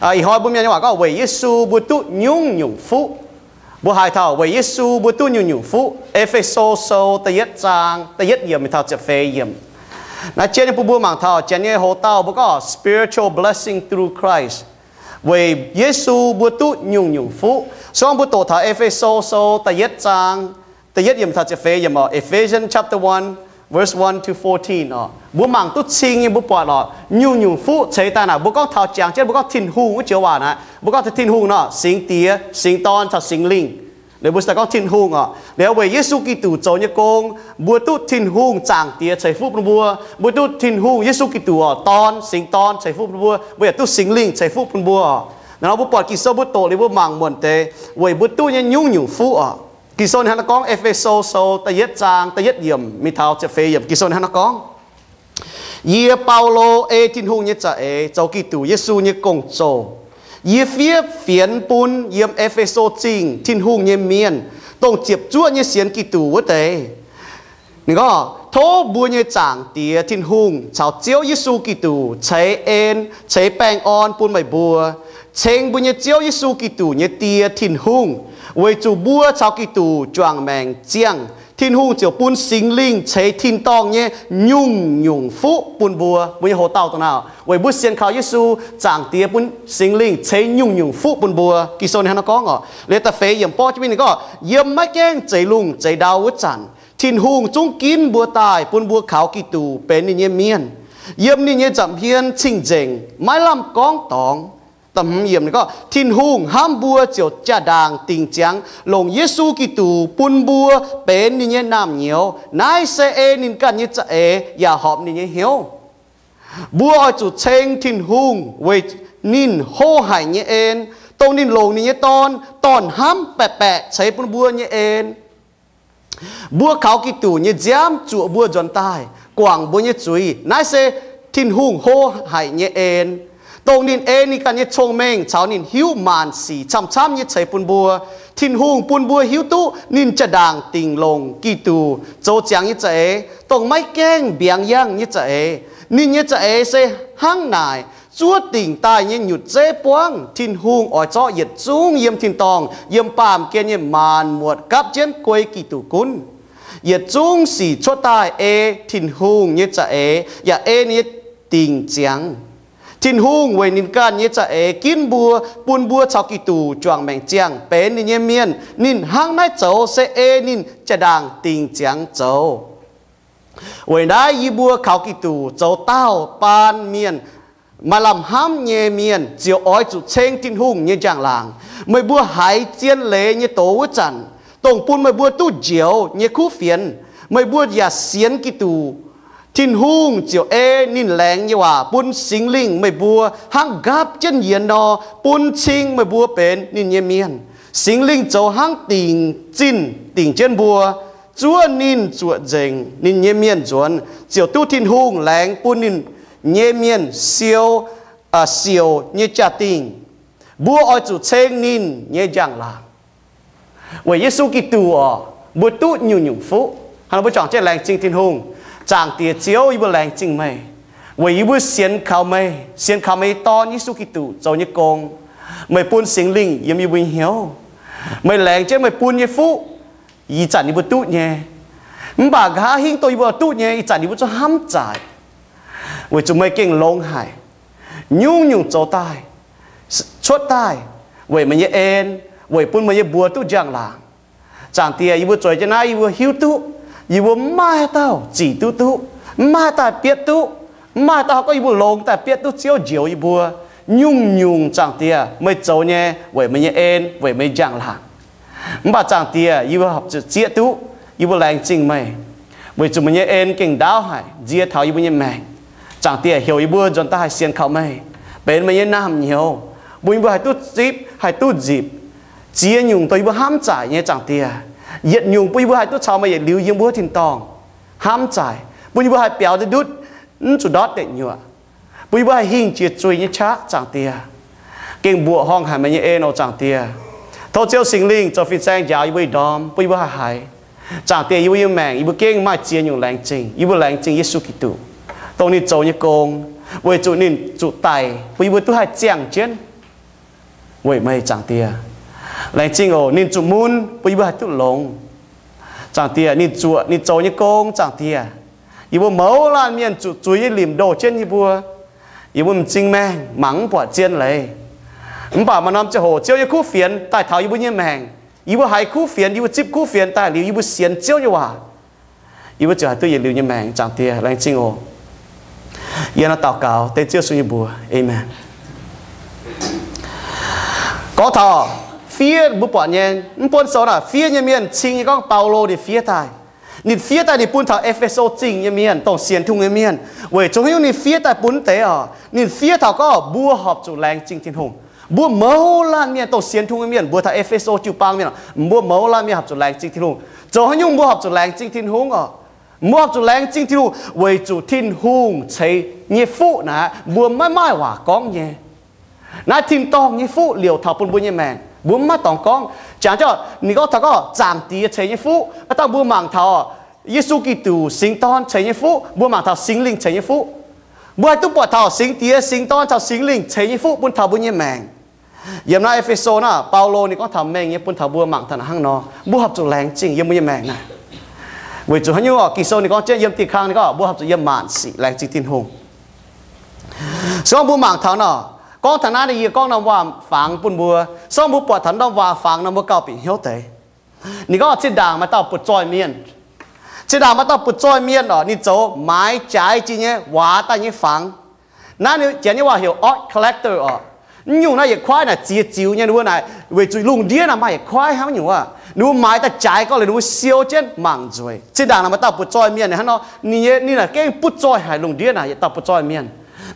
Ih hnoi mbuo Mienh nyei waac gorngv weic Yesu mbuo duqv nyungc-nyungc fuqv. Mbuo haiz taux weic Yesu mbuo duqv nyungc-nyungc fuqv. E^fe^so Sou da'yietv zaang da'yietv yiemc mingh taux ziepc feix yiemc. Naaiv jienv nyei bun mbuo mangc taux janx nyei hoc-dauh mbuo gorngv spiritual blessing through Christ. Weic Yesu mbuo duqv nyungc-nyungc fuqv. Se gorngv mbuo doqc taux E^fe^so Sou da'yietv zaang da'yietv yiemc taux ziepc feix yiemc oc, Ephesians chapter one, verse one to fourteen oc, mbuo mangc duqv cing nyei, mbuo buatc oc, nyungc-nyungc fuqv ceix daaih naaic, mbuo gorngv taux jangx jienv mbuo gorngv Tin-Hungh wuov joux waac naaic, mbuo gorngv taux Tin-Hungh nor, Singx Diex, Singx Dorn caux Singx Lingh. Liuz mbuo daaih gorngv Tin-Hungh oc. Liuz weic Yesu Giduc zoux nyei gong, mbuo duqv Tin-Hungh Zaangc Diex ceix fuqv bun mbuo. Mbuo duqv Tin-Hungh, Yesu Giduc oc, Dorn, Singx Dorn ceix fuqv bun mbuo. Mbuo yaac duqv Singx Lingh ceix fuqv bun mbuo oc. Naaiv nor mbuo buatc Ging-Sou mbuo doqc liuz mbuo mangc muonc deix weic mbuo duqv nyei nyungc-nyungc fuqv oc. Ging-Sou ninh hnangv naaiv gorngv, E^fe^so Sou da'yietv zaang da'yietv yiemc mingh taux ziepc feix yiemc, Ging-Sou ninh hnangv naaiv gorngv, Yie, Baulo, ei Tin-Hungh nyei za'eix zoux Giduc Yesu nyei gong-zoh. Yie fiev fienx bun yiem E^fe^so Zingh Tin-Hungh nyei mienh, dongh ziepc zuoqv nyei sienx Giduc wuov deix. Ninh gorngv, tov mbuo nyei Zaangc Diex Tin-Hungh caux Ziouv Yesu Giduc ceix en ceix baengh orn bun meih mbuo. Ceng mbuo nyei Ziouv Yesu Giduc nyei Die, Tin-Hungh, weic zuqc mbuo caux Giduc juangc maengc ziangh, Tin-Hungh ziouc bun Singx Lingh ceix tin-dorngh nyei nyungc-nyungc fuqv bun mbuo. Mbuo nyei hoc-dauh dongh naaiv, weic mbuo sienx kaux Yesu, Zaangc Diex bun Singx Lingh ceix nyungc-nyungc fuqv bun mbuo. Ging-Sou ninh hnangv naaiv gorngv oc. Liuz da'feix yiemc borqv jienv mingh ninh gorngv, yiem maiv gaengh zeix lungh zeix ndau wuov zanc, Tin-Hungh zungv ginv mbuo daaih bun mbuo kaux Giduc benx ninh nyei mienh. Yiem ninh nyei nza'hmien cing-nzengc, maiv lamh gorngv dorngx. Tin-Hungh hnamv mbuo ziouc jaa-ndaangc dingc ziangx longc Yesu Giduc bun mbuo benx ninh nyei naamh nyouz. Naaiv se ei ninh ganh nyei za'eix yaac horpc ninh nyei hnyouv. Mbuo oix zuqc ceng Tin-Hungh weic ninh hlo haic nyei en, dongh ninh longc ninh nyei Dorn, Dorn-hnamv baeqc baeqc ceix bun mbuo nyei en. Mbuo kaux Giduc nyei nziaamv zuoqc mbuo nzuonx daaih, guangc mbuo nyei zuiz. Naaiv se Tin-Hungh hlo haic nyei en, dongh ninh ei ninh ganh nyei cong-mengh caux ninh hiuv maanc sic camv-camv nyei ceix bun mbuo. Tin-Hungh bun mbuo hiuv duqv ninh jaa-ndaangc dingc longc Giduc zoux ziangx nyei za'eix, dongh maiv gaengh mbiaangx yangh nyei za'eix. Ninh nyei za'eix se hnangv naaic, zuov dingc daaih nyei nyutc zeiv buangv. Tin-Hungh oix zorqv yietc zungv yiem tin-dorngh, yiem baamh gen nyei maanc muotc gapv jienv guei Giduc gunv. Yietc zungv sic cuotv daaih ei Tin-Hungh nyei za'eix yaac ei ninh nyei dingc ziangx. Tin-Hungh weic ninh ganh nyei za'eix ginv mbuo, bun mbuo caux Giduc juangc maengc ziangh benx ninh nyei mienh. Ninh hnangv naaiv zoux se ei ninh jaa-ndaangc dingc ziangx zoux. Weic naaiv yie mbuo kaux Giduc zoux daauh baan mienh, maaih lamh hnamv nyei mienh, ziouc oix zuqc ceng Tin-Hungh nyei njang-laangc. Meih mbuo haiz zien leiz nyei doz wuov zanc, dongh bun meih mbuo duqv njoux nyei kuv fienx, meih mbuo yaac sienx Giduc. Tin-Hungh ziouc ei ninh laengz nyei waac bun Singx Lingh meih mbuo hnangv nqaapv jienv yienx nor, bun cing meih mbuo benx ninh nyei mienh. Singx Lingh zoux hnangv dingc zinh dingc jienv mbuo. Zuov ninh zuoqc nzengc ninh nyei mienh nzuonx, ziouc duqv Tin-Hungh laengz bun ninh nyei mienh siou, siouc nyei jaa-dingh. Mbuo oix zuqc ceng ninh nyei njang-laangc. Weic Yesu Giduc oc, mbuo duqv nyungc-nyungc fuqv. Hnangv nor mbuo juangc jienv laengz zingh Tin-Hungh. Zaangc Diex Ziouv, yie mbuo laengz zingh meih, weic yie mbuo sienx kaux meih, sienx kaux meih nyei Dorn, Yesu Giduc, zoux nyei gong. Meih bun Singx Lingh yiem yie mbuo nyei hnyouv. Meih laengz jienv meih bun nyei fuqv, ih zanc yie mbuo duqv nyei. Mv baac nqa'haav hingv dongh yie mbuo duqv nyei, ih zanc yie mbuo zungv hnamv zaaic, weic zuqc meih gengh longx haic. Nyungc-nyungc zoux daaih, cuotv daaih, weic meih nyei en, weic bun meih nyei mbuox duqv njang-laangc. Zaangc Diex, yie mbuo zueiz jienv naaiv, yie mbuo hiuv duqv yie mbuo mv maaih haaix dauh zic duqv duqv, mv maaih haaix dauh bietv duqv, mv maaih haaix dauh haih gorngv yie mbuo longx daaih bietv duqv Ziouv njoux yie mbuo. Nyungc-nyungc, Zaangc Diex, meih zoux nyei weic meih nyei en, weic meih nyei njang-laangc. Mv baac Zaangc Diex, yie mbuo horpc zuqc zieqv duqv, yie mbuo laengz zingh meih, weic zuqc meih nyei en gengh ndaauv haic, nzie taux yie mbuo nyei maengc. Zaangc Diex, heuc yie mbuo nzuonx daaih haih sienx kaux meih, benx meih nyei naamh nyouz, bun yie mbuo haih duqv zipv, haih duqv nzipc ziex nyungc dongh yie mbuo hnamv zaaic nyei, Zaangc Diex. Yietc nyungc bun yie mbuo haih duqv caux meih yietc liuz yiem wuov tin-dorngh hnamv zaaic, bun yie mbuo haih biaux ndutv, mv zuqc ndortv deic nyuoqc, bun yie mbuo haih hingh jiex zuiz nyei qaqv, Zaangc Diex. Gengh mbuoqc horngh haic meih nyei en oc, Zaangc Diex. Tov Ziouv Singx Lingh zoux fin-saeng njaaux yie mbuo ih ndorm, bun yie mbuo haih haiz. Zaangc Diex, yie mbuo nyei maengc, yie mbuo gengh maaih ziex nyungc laengz zingh. Yie mbuo laengz zingh Yesu Giduc, dongh ninh zoux nyei gong, weic zuqc ninh zuqc daic bun yie mbuo duqv haih ziangh jienv. weic meih, Zaangc Diex. Laengz zingh oc. Ninh zuqc mun bun yie mbuo haih duqv longx. Zaangc Diex, ninh zuoqc ninh zoux nyei gong, Zaangc Diex. Yie mbuo mouz laanh mienh zuqc zuiz nyei limc ndoh jienv yie mbuo. Yie mbuo m'zing maengh mangc mv buatc zien leiz. Mv baac maaih norm ziangh hoc Ziouv nyei kuv fienx daaih taux yie mbuo nyei maengc. Yie mbuo haiz kuv fienx, yie mbuo zipv kuv fienx daaih liuz, yie mbuo sienx Ziouv nyei waac, yie mbuo ziouc haih duqv yietc liuz nyei maengc, Zaangc Diex. Laengz zingh oc. Yie nor daux gaux dengv Ziouv Yesu nyei mbuox. Aamen. Gorngv taux fiev, mbuo buatc nyei, mv buonv sou naaic fiev nyei mienh cing nyei gorngv Baulo ninh fiev daaih. Ninh fiev daaih ninh bun taux E^fe^so Zingh nyei mienh, dongh sienx Tin-Hungh nyei mienh, weic zuqc haaix nyungc ninh fiev daaih bun deix oc. Ninh fiev taux gorngv mbuo horpc zuqc laengz zingh Tin-Hungh. Mbuo mouz laanh mienh dongh sienx Tin-Hungh nyei mienh, mbuo taux E^fe^so jiu-baang mienh, mbuo mouz laanh mienh horpc zuqc laengz zingh Tin-Hungh. Zoux haaix nyungc mbuo horpc zuqc laengz zingh Tin-Hungh oc? Mbuo horpc zuqc laengz zingh Tin-Hungh weic zuqc Tin-Hungh ceix nyei fuqv naaic mbuo maiv maaih waac gorngv nyei. Naaiv tin-dorngh nyei fuqv liouc taux bun mbuo nyei maengc, mbuo maiv maaih dorngx gorngv. Jangx jienv ninh gorngv taux gorngv Zaangc Diex ceix nyei fuqv, aa dangh mbuo mangc taux Yesu Giduc, Singx Dorn ceix nyei fuqv, mbuo mangc taux Singx Lingh ceix nyei fuqv. Mbuo haih duqv buatc taux Singx Diex, Singx Dorn caux Singx Lingh ceix nyei fuqv bun taux mbuo nyei maengc. Yiem naaiv E^fe^so naaic, Baulo ninh gorngv taux mengh nyei bun taux mbuo mangc taux naaic hnangv nor, mbuo horpc zuqc laengz zingh yiem mbuo nyei maengc naaic. Weic zuqc haaix nyungc oc? Ging-Sou ninh gorngv jienv yiem diuh kang ninh gorngv mbuo horpc zuqc yiem maanc sic laengz zingh Tin-Hungh. Se gorngv mbuo mangc taux nor, gorngv taux naaiv ninh yie gorngv norm waac fangx bun mbuo. Se gorngv mbuo buatc taux norm waac fangx nor, mbuo gauh bieqc hnyouv deix. Ninh gorngv zinh ndaangc maaih dauh butv-zoih mienh. Zinh ndaangc maaih dauh butv-zoih mienh oc, ninh zoux maaiz jaaix jiex nyei waac daaih nyei fangx. Naaiv janx nyei waac heuc art collector oc. Mv nyungc naaiv yietc kuaaiv naaic ziex ziux nyei, ninh mbuo naaic weic zuqc lungh ndiev naaic maaih yietc kuaaiv hnangv nyungc aqv. Ninh mbuo maaiz daaih jaaix gau liuz ninh mbuo siou jienv mangc nzueic. Zinh ndaangc naaic maaih dauh butv-zoih mienh hnangv nor, ninh nyei, ninh naaic gengh butv-zoih haic lungh ndiev naaic yietc dauh butv-zoih mienh.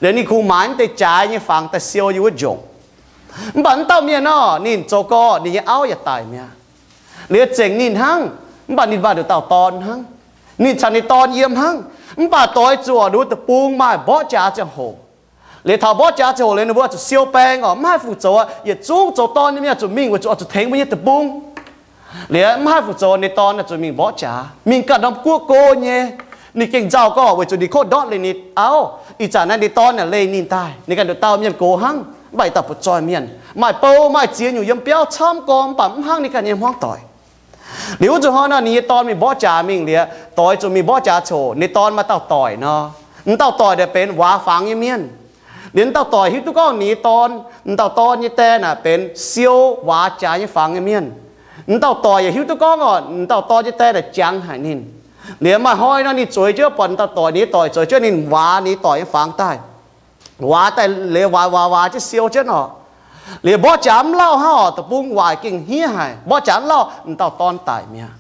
Liuz ninh kungx maaiz mv deix jaaix nyei fangx daaih siou yiem wuov njongc. Mv baac mv dauh mienh nor, ninh zoux gau ninh nyei auv yaac daic mi'aqv. Liuz zengc ninh hnangv, mv baac ninh maaih nduqc dauh dorn hnangv. Ninh caux ninh dorn yiem hnangv. Mv baac doix zuqc ninh mbuo deic-bung maaih mborqv jaax ziangh hoc. Liuz taux mborqv jaax ziangh hoc liuz ninh mbuo zuqc siou baeng oc, mv haih fu-zoux, yietc zungv zoux dorn nyei mienh zuqc mingh weic zuqc oix zuqc tengx mbuo nyei deic-bung. Liuz mv haih fu-zoux, ninh dorn zuqc mingh mborqv jaax, mingh ganh norm guoqv go nyei. Ninh gengh nzauh gorngv weic zuqc ninh kov ndortv leih ninh auv. Ih zanc naaiv ninh dorn naaic leih ninh daaih, ninh ganh nduqc dauh mienh gox hnangv, mv baac yietc dauh butv-zoih mienh, maaih bou maaih ziex nyungc yiem biauv camv gorngv, mv baac mv hnangv ninh ganh nyei hmuangv doic. Liuz wuov zuqc hnoi nor, ninh nyei dorn mingh mborqv jaax mingh liuz, doix zuqc mingh mborqv jaax ziangh hoc, ninh dorn maaih dauh doic nor. Mv dauh doic naaic benx waac fangx nyei mienh. Liuz mv dauh doic hiuv duqv gorngv ninh nyei dorn, mv dauh dorn nyei die naaic benx siou waac jaax nyei fangx nyei mienh. Mv dauh doic yaac hiuv duqv gorngv oc, mv dauh dorn nyei die naaic jangx haic ninh. Liuz maaih hnoi nor ninh zueiz jienv buatc mv dauh doic, ninh nyei doic zueiz jienv ninh waac ninh doic nyei fangx daaih. Waac daaih liuz waac waac waac jienv siou jienv oc. Liuz mborqv jaax mv lauh hnangv oc, deic-bung waaic gengh hniev haic, mborqv jaax mv lauh, mv dauh dorn daic mi'aqv.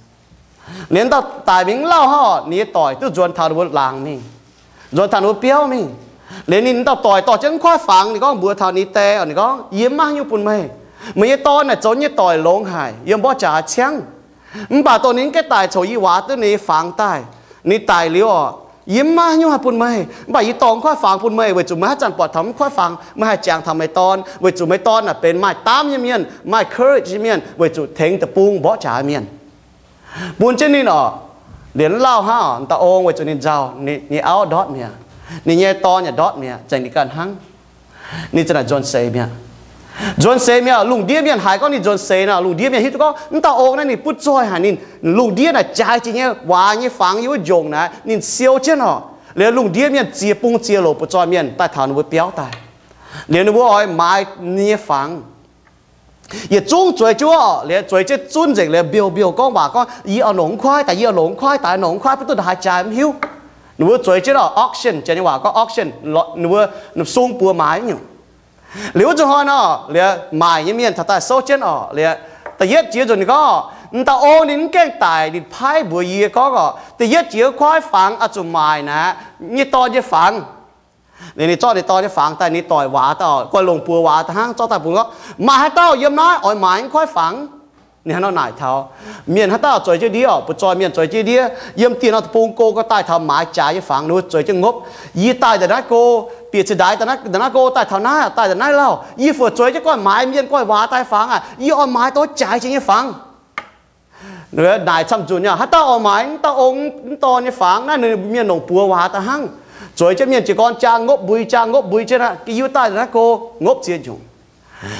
Liuz mv dauh daic mingh mv lauh hnangv oc, ninh nyei doic duqv nzuonx taux ninh mbuo laangz mingh, nzuonx taux ninh mbuo biauv mingh. Liuz ninh mv dauh doic dorh jienv mv kuaaiv fangx, ninh gorngv mbuox taux ninh die oc, ninh gorngv, yie mv maaih haaix nyungc bun meih. Meih nyei dorn naaic zoux nyei doic longx haic, yiem mborqv jaax ciangv. Mv baac dongh ninh gaengh daic coc yie waac duqv ninh nyei fangx daaih. Ninh daic liuz oc, yie mv maaih haaix nyungc haih bun meih, mv baac yie dorh mv kuaaiv fangx bun meih weic zuqc meih haaix zanc buatc taux mv kuaaiv fangx meih haih jangx taux meih dorn, weic zuqc meih dorn naaic benx maaih daamv nyei mienh, maaih courage nyei mienh, weic zuqc tengx deic-bung mborqv jaax mienh. Bun jienv ninh oc. Liuz mv lauh hnangv oc, dauh ong weic zuqc ninh nzauh, ninh nyei auv ndortv mi'aqv, ninh nyei dorn yaac ndortv mi'aqv, zengc ninh ganh hnangv. Ninh za'naaic nzuonx seix mi'aqv. Nzuonx seix mi'aqv. Lungh ndiev mienh haiz gorngv ninh nzuonx seix nor, lungh ndiev mienh hiuv duqv gorngv mv dauh ong naaiv ninh butv zoih haic, ninh lungh ndiev naaic jaaix jiex nyei waac nyei fangx yiem wuov njongc naaic ninh siou jienv oc. Liuz lungh ndiev mienh ziex bung ziex loc butv zoih mienh daaih taux ninh mbuo biauv daaih. Liuz ninh mbuo oix maaiz ninh nyei fangx. Yietc zungv zueiz jienv oc, liuz zueiz jienv zunv nzengc liuz mbiouh mbiouh gorngv waac gorngv, yie oix longc mv kuaaiv daaih, yie oix longc mv kuaaiv daaih, longc mv kuaaiv bun duqv ndongc haaix jaaix mv hiuv. Ninh mbuo zueiz jienv oc, auction, janx nyei waac gorngv auction, ninh mbuo sung buoz maaiz nyungc. Liuz wuov zuqc hnoi nor, liuz maaic nyei mienh taux daaih souv jienv oc, liuz da'yietv jiex nzunc ninh gorngv, mv dauh ong ninh mv gaengh daic, ninh paaiv mbuox yie gorngv oc, da'yietv jiex kuaaiv fangx oix zuqc maaic naaic nyei dorn nyei fangx. Liuz ninh zorqv ninh dorn nyei fangx daaih, ninh doic waac daaih oc, guai longc buoz waac daaih hnangv, zorqv daaih bun gorngv, maaih haaix dauh yiem naaiv oix maaiz mv kuaaiv fangx? Ninh hnangv nor naaic taux mienh haaix dauh zueiz jienv ndiev oc, butv zoih mienh zueiz jienv ndiev yiem dieh norm deic-bung go, go daaih taux maaiz jaaix nyei fangx, ninh mbuo zueiz jienv ngopv. Yie daaih ndongc naaiv go, bieqc cingx ndaix ndongc naaiv go daaih taux naaiv, daaih ndongc naaiv lauh, yie fu'jueiv jienv goiv maaiz mienh goiv waac daaih fangx aqv, yie oix maaiz dongh jaaix jiex nyei fangx. Naaic camv nzunc nyei, haaix dauh oix maaiz mv dauh ong mv dorn nyei fangx? Naaiv ninh mienh longc buoz waac daaih hnangv. Zueiz jienv mienh jiez gorn jaa ngopv mbui, jaa ngopv mbui jienv aqv, yiuh daaih ndongc naaiv go ngopv ziex nyungc.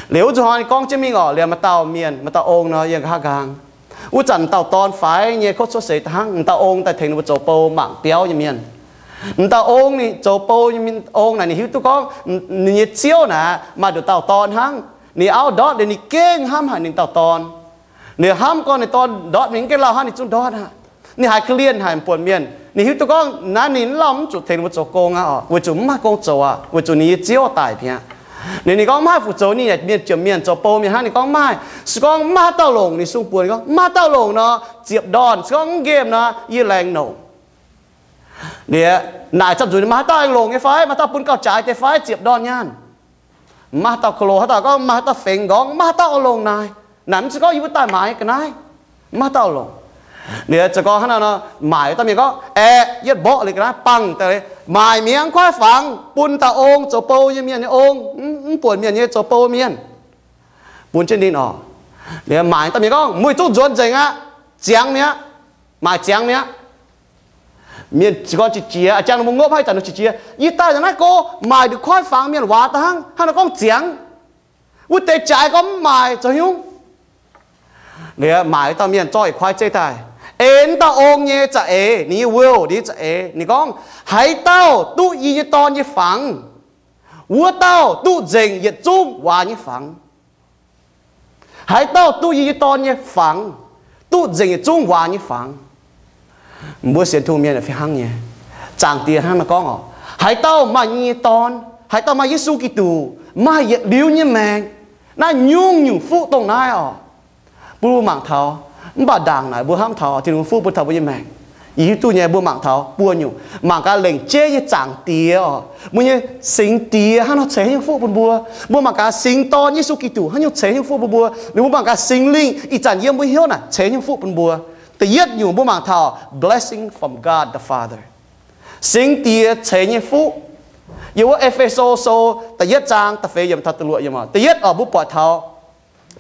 Liuz wuov zuqc hnoi ninh gorngv jienv mingh orqc, liemh maaih dauh mienh, maaih dauh ong nor yiem nqa'haav nqaang. Wuov zanc m'dauh dorn faix nyei kouv cuotv seix da'hnangv, m'dauh ong daaih tengx ninh mbuo zoux bou mangc biauv nyei mienh. M'dauh ong ninh zoux bou nyei ong naaic ninh hiuv duqv gorngv ninh nyei ziouv naaic maaih nduqc dauh dorn hnangv. Ninh auv ndortv liuz ninh gengh hnamv haic ninh dauh dorn. Liuz hnamv gorngv ninh dorn ndortv mingh mv gaengh lauh hnangv ninh zungv ndortv aqv. Ninh haiz ga'lienh haic buonc mienh. Ninh hiuv duqv gorngv naaiv ninh mv lauh mv zuqc tengx ninh mbuo zoux gong aqv orqc, weic zuqc mv maaih gong zoux aqv, weic zuqc ninh nyei ziouv daic mi'aqv. Liuz ninh gorngv mv haih fu-zoux ninh yaac mienh jomc mienh zoux bou mienh hnangv. Ninh gorngv mv maaih. Se gorngv mv maaih haaix dauh longc, ninh sung buonc ninh gorngv mv maaih haaix dauh longc nor, ziepc ndorn. Se gorngv mv nqemh nor, yie laengz longc. Liuz naaic camv nzunc maaih haaix dauh aengx longc nyei fai? Maaih dauh bun gauh jaaix deix fai ziepc ndorn nyaanh? Mv maaih haaix dauh ko lo haaix dauh gorngv, mv maaih haaix dauh fengx gorngv mv maaih haaix dauh oix longc naaic. Naaic mv zeiz gorngv yie mbuo daaih maaiz ga'naaiv. Mv maaih haaix dauh longc. Liuz ziouc gorngv hnangv naaiv nor, maaic dauh mienh gorngv, aeqv, yietv mborqv liuz ga'naaiv bangh daaih, maaic mi'aqv, mv kuaaiv fangx, bun dauh ong, zoux bou nyei mienh nyei ong, mv buonc mienh nyei zoux bou mienh, bun jienv ninh orqc. Liuz maaic dauh mienh gorngv, mueiz zungv nzuonx nzengc aqv. Ziangx mi'aqv. Maaic ziangx mi'aqv. Mienh ziouc gorngv qiex jiez, a'jang ninh mbuo ngopv hnangv, ih zanc ninh qiex jiez, yie daaih naaiv go, maaic nduqc kuaaiv fangx mienh waac daaih hnangv, hnangv naaiv gorngv ziangx. Wuov deix jaaix gorngv mv maaic zoux haaix nyungc? Liuz maaic dauh mienh zorqv yietc kuaaiv zeiv daaih, ei dauh ong nyei za'eix, ninh nyei will, ninh nyei za'eix. Ninh gorngv, haaix dauh duqv yie nyei dorn nyei fangx, wuov dauh duqv nzengc yietc zungv waac nyei fangx. Haaix dauh duqv yie nyei dorn nyei fangx, duqv nzengc yietc zungv waac nyei fangx. Mbuo sienx Tin-Hungh mienh fih hnangv nyei. Zaangc Diex hnangv naaiv gorngv orqc, haaix dauh maaih yie nyei dorn, haaix dauh maaih Yesu Giduc, maaih yietc liuz nyei maengc. Naaiv nyungc-nyungc fuqv dongh naaiv orqc. Bun mbuo mangc taux, mv baac ndaangc naaic mbuo hnamv taux Tin-Hungh fuqv bun taux mbuo nyei maengc. Yie hiuv duqv nyei, mbuo mangc taux buo nyungc, mangc gaax lengc jeiv nyei Zaangc Diex orqc, mbuo nyei Singx Diex hnangv nor ceix haaix nyungc fuqv bun mbuo. Mbuo mangc gaax Singx Dorn Yesu Giduc haaix nyungc ceix haaix nyungc fuqv bun mbuo. Liuz mbuo mangc gaax Singx Lingh ih zanc yiem mbuo hnyouv naaic ceix haaix nyungc fuqv bun mbuo. Da'yietv nyungc mbuo mangc taux blessing from God the Father. Singx Diex ceix nyei fuqv. Yiem wuov E^fe^so Sou da'yietv zaang da'feix yiemc taux da'luoqc yiemc, da'yietv orqc, mbuo buatc taux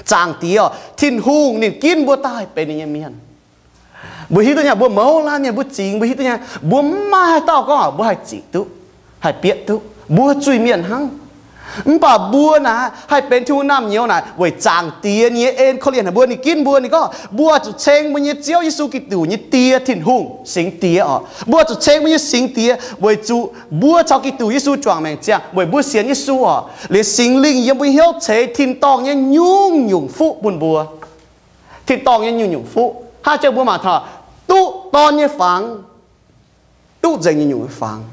Zaangc Diex orqc, Tin-Hungh ninh ginv mbuo daaih benx ninh nyei mienh. Mbuo hiuv duqv nyei, mbuo mouz laanh mienh mbuo zingx, mbuo hiuv duqv nyei, mbuo mv maaih haaix dauh gorngv mbuo haih zic duqv, haih bietv duqv, mbuo zuiz-mienh hnangv. Mv baac mbuo naaic haih benx Tin-Hungh naamh nyouz naaic weic Zaangc Diex nyei en korv-lienh haic mbuo. Ninh ginv mbuo, ninh gorngv mbuo zuqc ceng mbuo nyei Ziouv Yesu Giduc nyei Die, Tin-Hungh, Singx Diex orqc. Mbuo zuqc ceng mbuo nyei Singx Diex weic zuqc mbuo caux Giduc Yesu juangc maengc ziangh weic mbuo sienx Yesu orqc. Liuz Singx Lingh yiem mbuo hnyouv ceix tin-dorngh nyei nyungc-nyungc fuqv bun mbuo. Tin-dorngh nyei nyungc-nyungc fuqv. Hnangv jiex mbuo mangc taux duqv dorn nyei fangx, duqv nzengc nyungc-nyungc nyei fangx.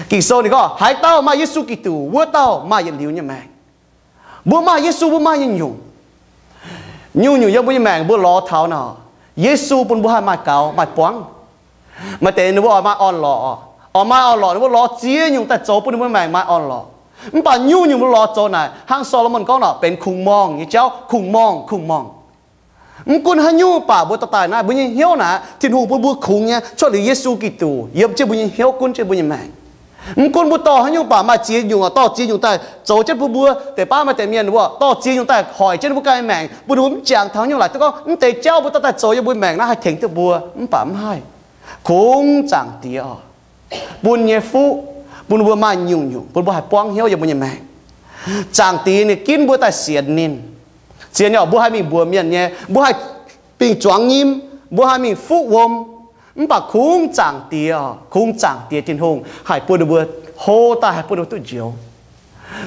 Ging-Sou ninh gorngv haaix dauh maaih Yesu Giduc, wuov dauh maaih yietc liuz nyei maengc. Mbuo maaih Yesu, mbuo maaih nyungc-nyungc. Nyungc-nyungc yiem mbuo nyei maengc mbuo lorz taux nor, Yesu bun mbuo haih maaih gaux maaih buangv. Maaih deix ninh mbuo oix maaih orn-lorqc, oix maaih orn-lorqc ninh mbuo lorz ziex nyungc daaih zoux bun ninh mbuo maengc maaih orn-lorqc. Mv baac nyungc-nyungc mbuo lorz zoux naaic hnangv Solomon gorngv nor, benx kungx-morngh nyei jauv, kungx-morngh, kungx-morngh. Mv gunv haaix nyungc baac mbuo dorh daaih naaiv mbuo nyei hnyouv naaic, Tin-Hungh bun mbuo kungx nyei cuotv liuz Yesu Giduc yiem jienv mbuo nyei hnyouv, gunv jienv mbuo nyei maengc. Mv gunv mbuo dorh haaix nyungc baac maaih ziex nyungc, dorh ziex nyungc daaih zoux jienv bun mbuo. Deix baav maaih deix mienh wuov dorh ziex nyungc daaih hoic jienv mbuo ganh maengc, bun mbuo mv jangx taux haaix nyungc laaix duqv gorngv mv deix jauv mbuo dorh daaih zoux yiem mbuo maengc naaiv haih tengx duqv mbuo. Mv baac mv haih. Kungx Zaangc Diex orqc, bun nyei fuqv, bun mbuo maaih nyungc-nyungc, bun mbuo haih buangv hnyouv yiem mbuo nyei maengc. Zaangc Diex ninh ginv mbuo daaih sienx ninh. Sienx ninh orqc, mbuo haih mingh mbuox mienh nyei, mbuo haih mingh zuangx nyim, mbuo haih mingh fuqv wuom. Mv baac kungx Zaangc Diex orqc, kungx Zaangc Diex Tin-Hungh haih bun ninh mbuo hlo daaih, haih bun ninh mbuo duqv njoux.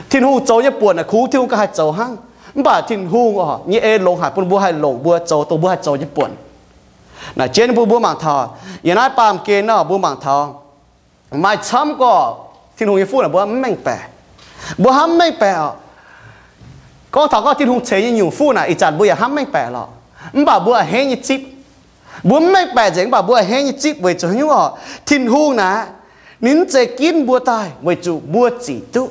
Tin-Hungh zoux nyei buonc naaic kungx Tin-Hungh ganh haih zoux hnangv. Mv baac Tin-Hungh orqc nyei en longx haic bun mbuo haih longc mbuo zoux dongh mbuo haih zoux nyei buonc. Naaic jienv bun mbuo mangc taux, yiem naaiv baamh gen nor mbuo mangc taux maaih camv gorqv Tin-Hungh nyei fuqv naaic mbuo mv mengh baeqc. Mbuo hnamv mv mengh baeqc orqc. Gorngv taux gorngv Tin-Hungh ceix nyei nyungc fuqv naaic, ih zanc mbuo yaac hnamv mengh baeqc lorqc. Mv baac mbuo a'hneiv nyei zipv. Mbuo mv mengh baeqc nzengc, mv baac mbuo a'hneiv nyei zipv weic zuqc haaix nyungc orqc? Tin-Hungh naaic, ninh mv zeiz ginv mbuo daaih weic zuqc mbuo zic duqv.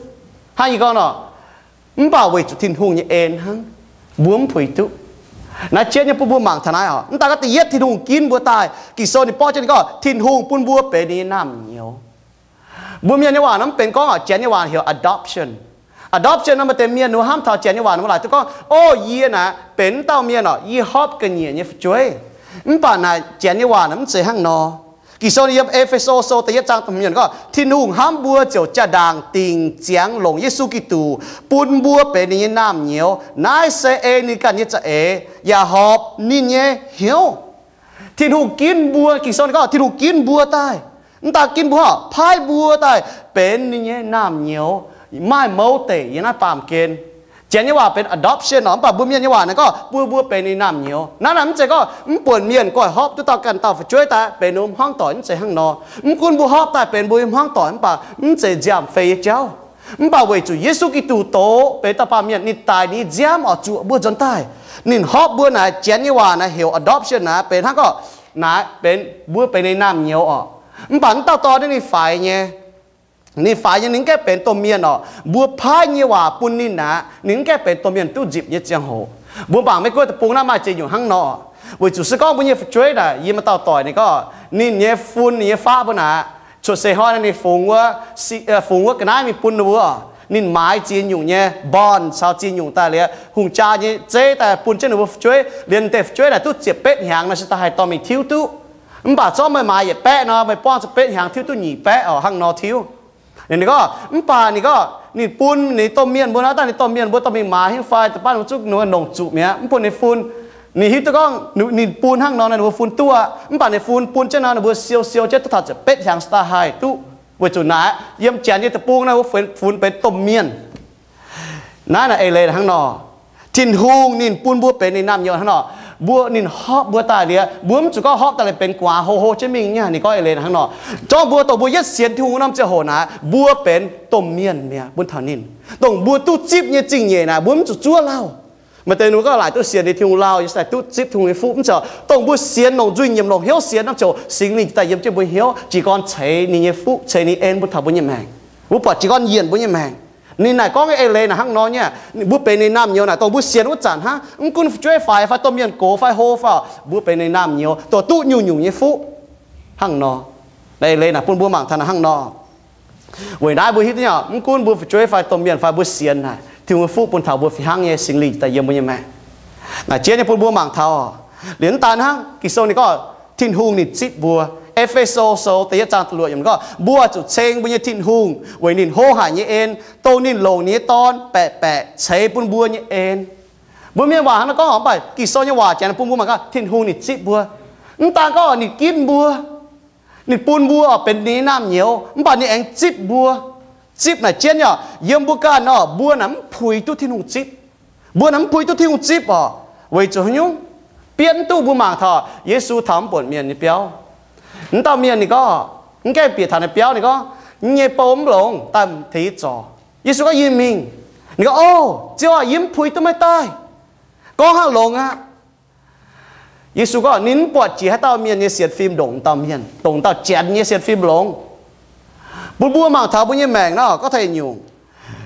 Hnangv yie gorngv nor, mv baac weic zuqc Tin-Hungh nyei en hnangv, mbuo mv puix duqv. Naaiv jienv nyei bun mbuo mangc taux naaiv orqc. Mv daaih gorngv da'yietv Tin-Hungh ginv mbuo daaih, Ging-Sou ninh borqv jienv ninh gorngv Tin-Hungh bun mbuo benx ninh nyei naamh nyouz. Mbuo mienh nyei waac nor mv benx gorngv orqc, Janx nyei waac heuc adoption. Adoption nor maaih deix mienh nor hnamv taux Janx nyei waac nor mbuo laaic duqv gorngv, o, yie naaic benx wuov dauh mienh orqc, yie hopv ga'nyiec nyei fu'jueiv. Mv baac naaic Janx nyei waac nor mv zeiz hnangv nor. Ging-Sou yiem E^fe^so Sou da'yietv zaang da'hmz gorngv, Tin-Hungh hnamv mbuo ziouc jaa-ndaangc dingc ziangx longc Yesu Giduc bun mbuo benx ninh nyei naamh nyouz. Naaiv se ei ninh ganh nyei za'eix yaac horpc ninh nyei hnyouv. Tin-Hungh ginv mbuo, Ging-Sou gorngv Tin-Hungh ginv mbuo daaih, mv daan ginv mbuo, paaiv mbuo daaih benx ninh nyei naamh nyouz, maaih mouz deic yiem naaiv baamh gen. Janx nyei waac benx adoption orqc, mv baac mbuo mienh nyei waac naaiv gorngv bun mbuo benx ninh naamh nyouz. Naaiv naaic mv zeiz gorngv mv buonc mienh goiv horpc duqv dauh ganh dauh fu'jueiv daaih benx ninh hmuangv doic, mv zeiz hnangv nor. Mv gunv mbuo horpc daaih benx mbuo nyei hmuangv doic mv baac mv zeiz nziaamv-fei nyei jauv. Mv baac weic zuqc Yesu Giduc doz benx dauh baamh mienh, ninh daic ninh nyei nziaamv oix zuoqc mbuo nzuonx daaih. Ninh horpc mbuo naaic, Janx nyei waac naaic heuc adoption naaic benx hnangv gorngv naaic benx mbuo benx ninh naamh nyouz orqc. Mv baac mv dauh dorn naaiv ninh faix nyei, ninh faix nyei ninh mv gaengh benx domh mienh orqc. Mbuo paaiv nyei waac bun ninh aqv, ninh mv gaengh benx domh mienh duqv nzipc nyei ziangh hoc. Mbuo mangc Meiv Guoqv deic-bung naaiv maaih ziex nyungc hnangv nor. Weic zuqc se gorngv mbuo nyei fu'jueiv naaic, yie maaih dauh doic ninh gorngv ninh nyei fun, ninh nyei faqv mbuo naaic, cuotv seix hnoi ninh fungx wuov, fungx wuov ga'naaiv mingh bun ninh mbuo. Ninh maaiz ziex nyungc nyei bond caux ziex nyungc daaih liuz hungh jaa nyei zeiv daaih bun jienv ninh mbuo fu'jueiv. Liuz deix fu'jueiv naaic duqv ziepc betv hnyangx nor se daaih haih dorh mingh tiuv duqv. Mv baac zorqv meih maaiz yietc baeqv nor, meih buangv za'gengh betv hnyangx tiuv duqv nyic baeqv orqc, hnangv nor tiuv. Ninh gorngv, mv baac ninh gorngv ninh bun ninh domh mienh mbuo naaiv daaih, ninh domh mienh mbuo dorh mingh maaiz hingv fai da'baav ninh mbuo zuqc nongc zuqc mi'aqv, mv bun ninh fun. Ninh hiuv duqv gorngv ninh bun hnangv nor ninh mbuo fun duqv aqv. Mv baac ninh fun bun jienv nor ninh mbuo siou siou jienv duqv taux ziepc betv hnyangx se daaih haih duqv. Weic zuqc naaic yiem Janx nyei deic-bung naaiv mbuo funx benx domh mienh. Naaiv naaic eix leiz hnangv nor. Tin-Hungh ninh bun mbuo benx ninh naamh nyouz hnangv nor. Mbuo, ninh horpc mbuo daaih liuz, mbuo mv zuqc gorngv horpc daaih liuz benx gu'nguaaz hlo hlo jienv mingh nyei. Ninh gorngv eix leiz hnangv nor. Zorqv mbuo dongh mbuo yietv sienx Tin-Hungh wuov norm ziangh hoc naaic, mbuo benx domh mienh mi'aqv bun taux ninh. Dongh mbuo duqv zipv nyei zingh nyeic naaic, mbuo mv zuqc zuov lauh. Maaih deix ninh mbuo gorngv laaic duqv sienx liuz Tin-Hungh lauh, yaac se daaih duqv zipv Tin-Hungh nyei fuqv, mv zeiz. Dongh mbuo sienx longc nzuih nyiemc longc hnyouv sienx norm ziouc Singx Lingh daaih yiem jienv mbuo hnyouv, jiez gorn ceix ninh nyei fuqv, ceix ninh en bun taux mbuo nyei maengc. Mbuo buatc jiez gorn yienh mbuo nyei maengc. Ninh naaic gorngv eix leiz naaic hnangv nor nyei. Mbuo benx ninh naamh nyouz naaic, dongh mbuo sienx wuov zanc hnangv, mv gunv fu'jueiv faix fai domh mienh gox fai hlo fai, mbuo benx ninh naamh nyouz, dongh duqv nyungc-nyungc nyei fuqv hnangv nor. Naaiv eix leiz naaic bun mbuo mangc taux naaic hnangv nor. Weic naaiv mbuo hiuv duqv nyei, mv gunv mbuo fu'jueiv fai domh mienh fai mbuo sienx naaic, Tin-Hungh nyei fuqv bun taux mbuo fih hnangv nyei Singx Lingh daaih yiem mbuo nyei maengc. Naaic jienv nyei bun mbuo mangc taux. Liuz mv daan hnangv, Ging-Sou ninh gorngv Tin-Hungh ninh zipv mbuo. E^fe^so Sou da'yietv zaang da'luoqc yiemc gorngv, mbuo zuqc ceng mbuo nyei Tin-Hungh weic ninh hlo haic nyei en, dongh ninh longc ninh nyei Dorn baeqc baeqc ceix bun mbuo nyei en. Mbuo mienh waac hnangv nor gorngv, mv baac Ging-Sou nyei waac janx bun mbuo mangc gaax, Tin-Hungh ninh zipv mbuo. Mv daan gorngv ninh ginv mbuo, ninh bun mbuo benx ninh nyei naamh nyouz, mv baac ninh aengx zipv mbuo. Zipv naaic jienv nyei, yiem mbuo ganh nor, mbuo naaic mv puix duqv Tin-Hungh zipv. Mbuo naaic mv puix duqv Tin-Hungh zipv orqc. Weic zuqc haaix nyungc? Bieqc mv duqv mbuo mangc taux Yesu taux mv buonc mienh nyei biauv. Mv dauh mienh ninh gorngv, mv gaengh bieqc taux ninh biauv, ninh gorngv, yie nyei bou mv longx, daaih tengx yie zorc. Yesu gorngv, yie mingh. Ninh gorngv, o, Ziouv aac, yie mv puix duqv meih daaih. Gorngv hnangv longx aqv. Yesu gorngv ninh mv buatc jiex haaix dauh mienh nyei sienx fim ndongc dauh mienh, ndongc dauh janx nyei sienx fim longx. Bun mbuo mangc taux mbuo nyei maengc nor, gorngv taux nyungc,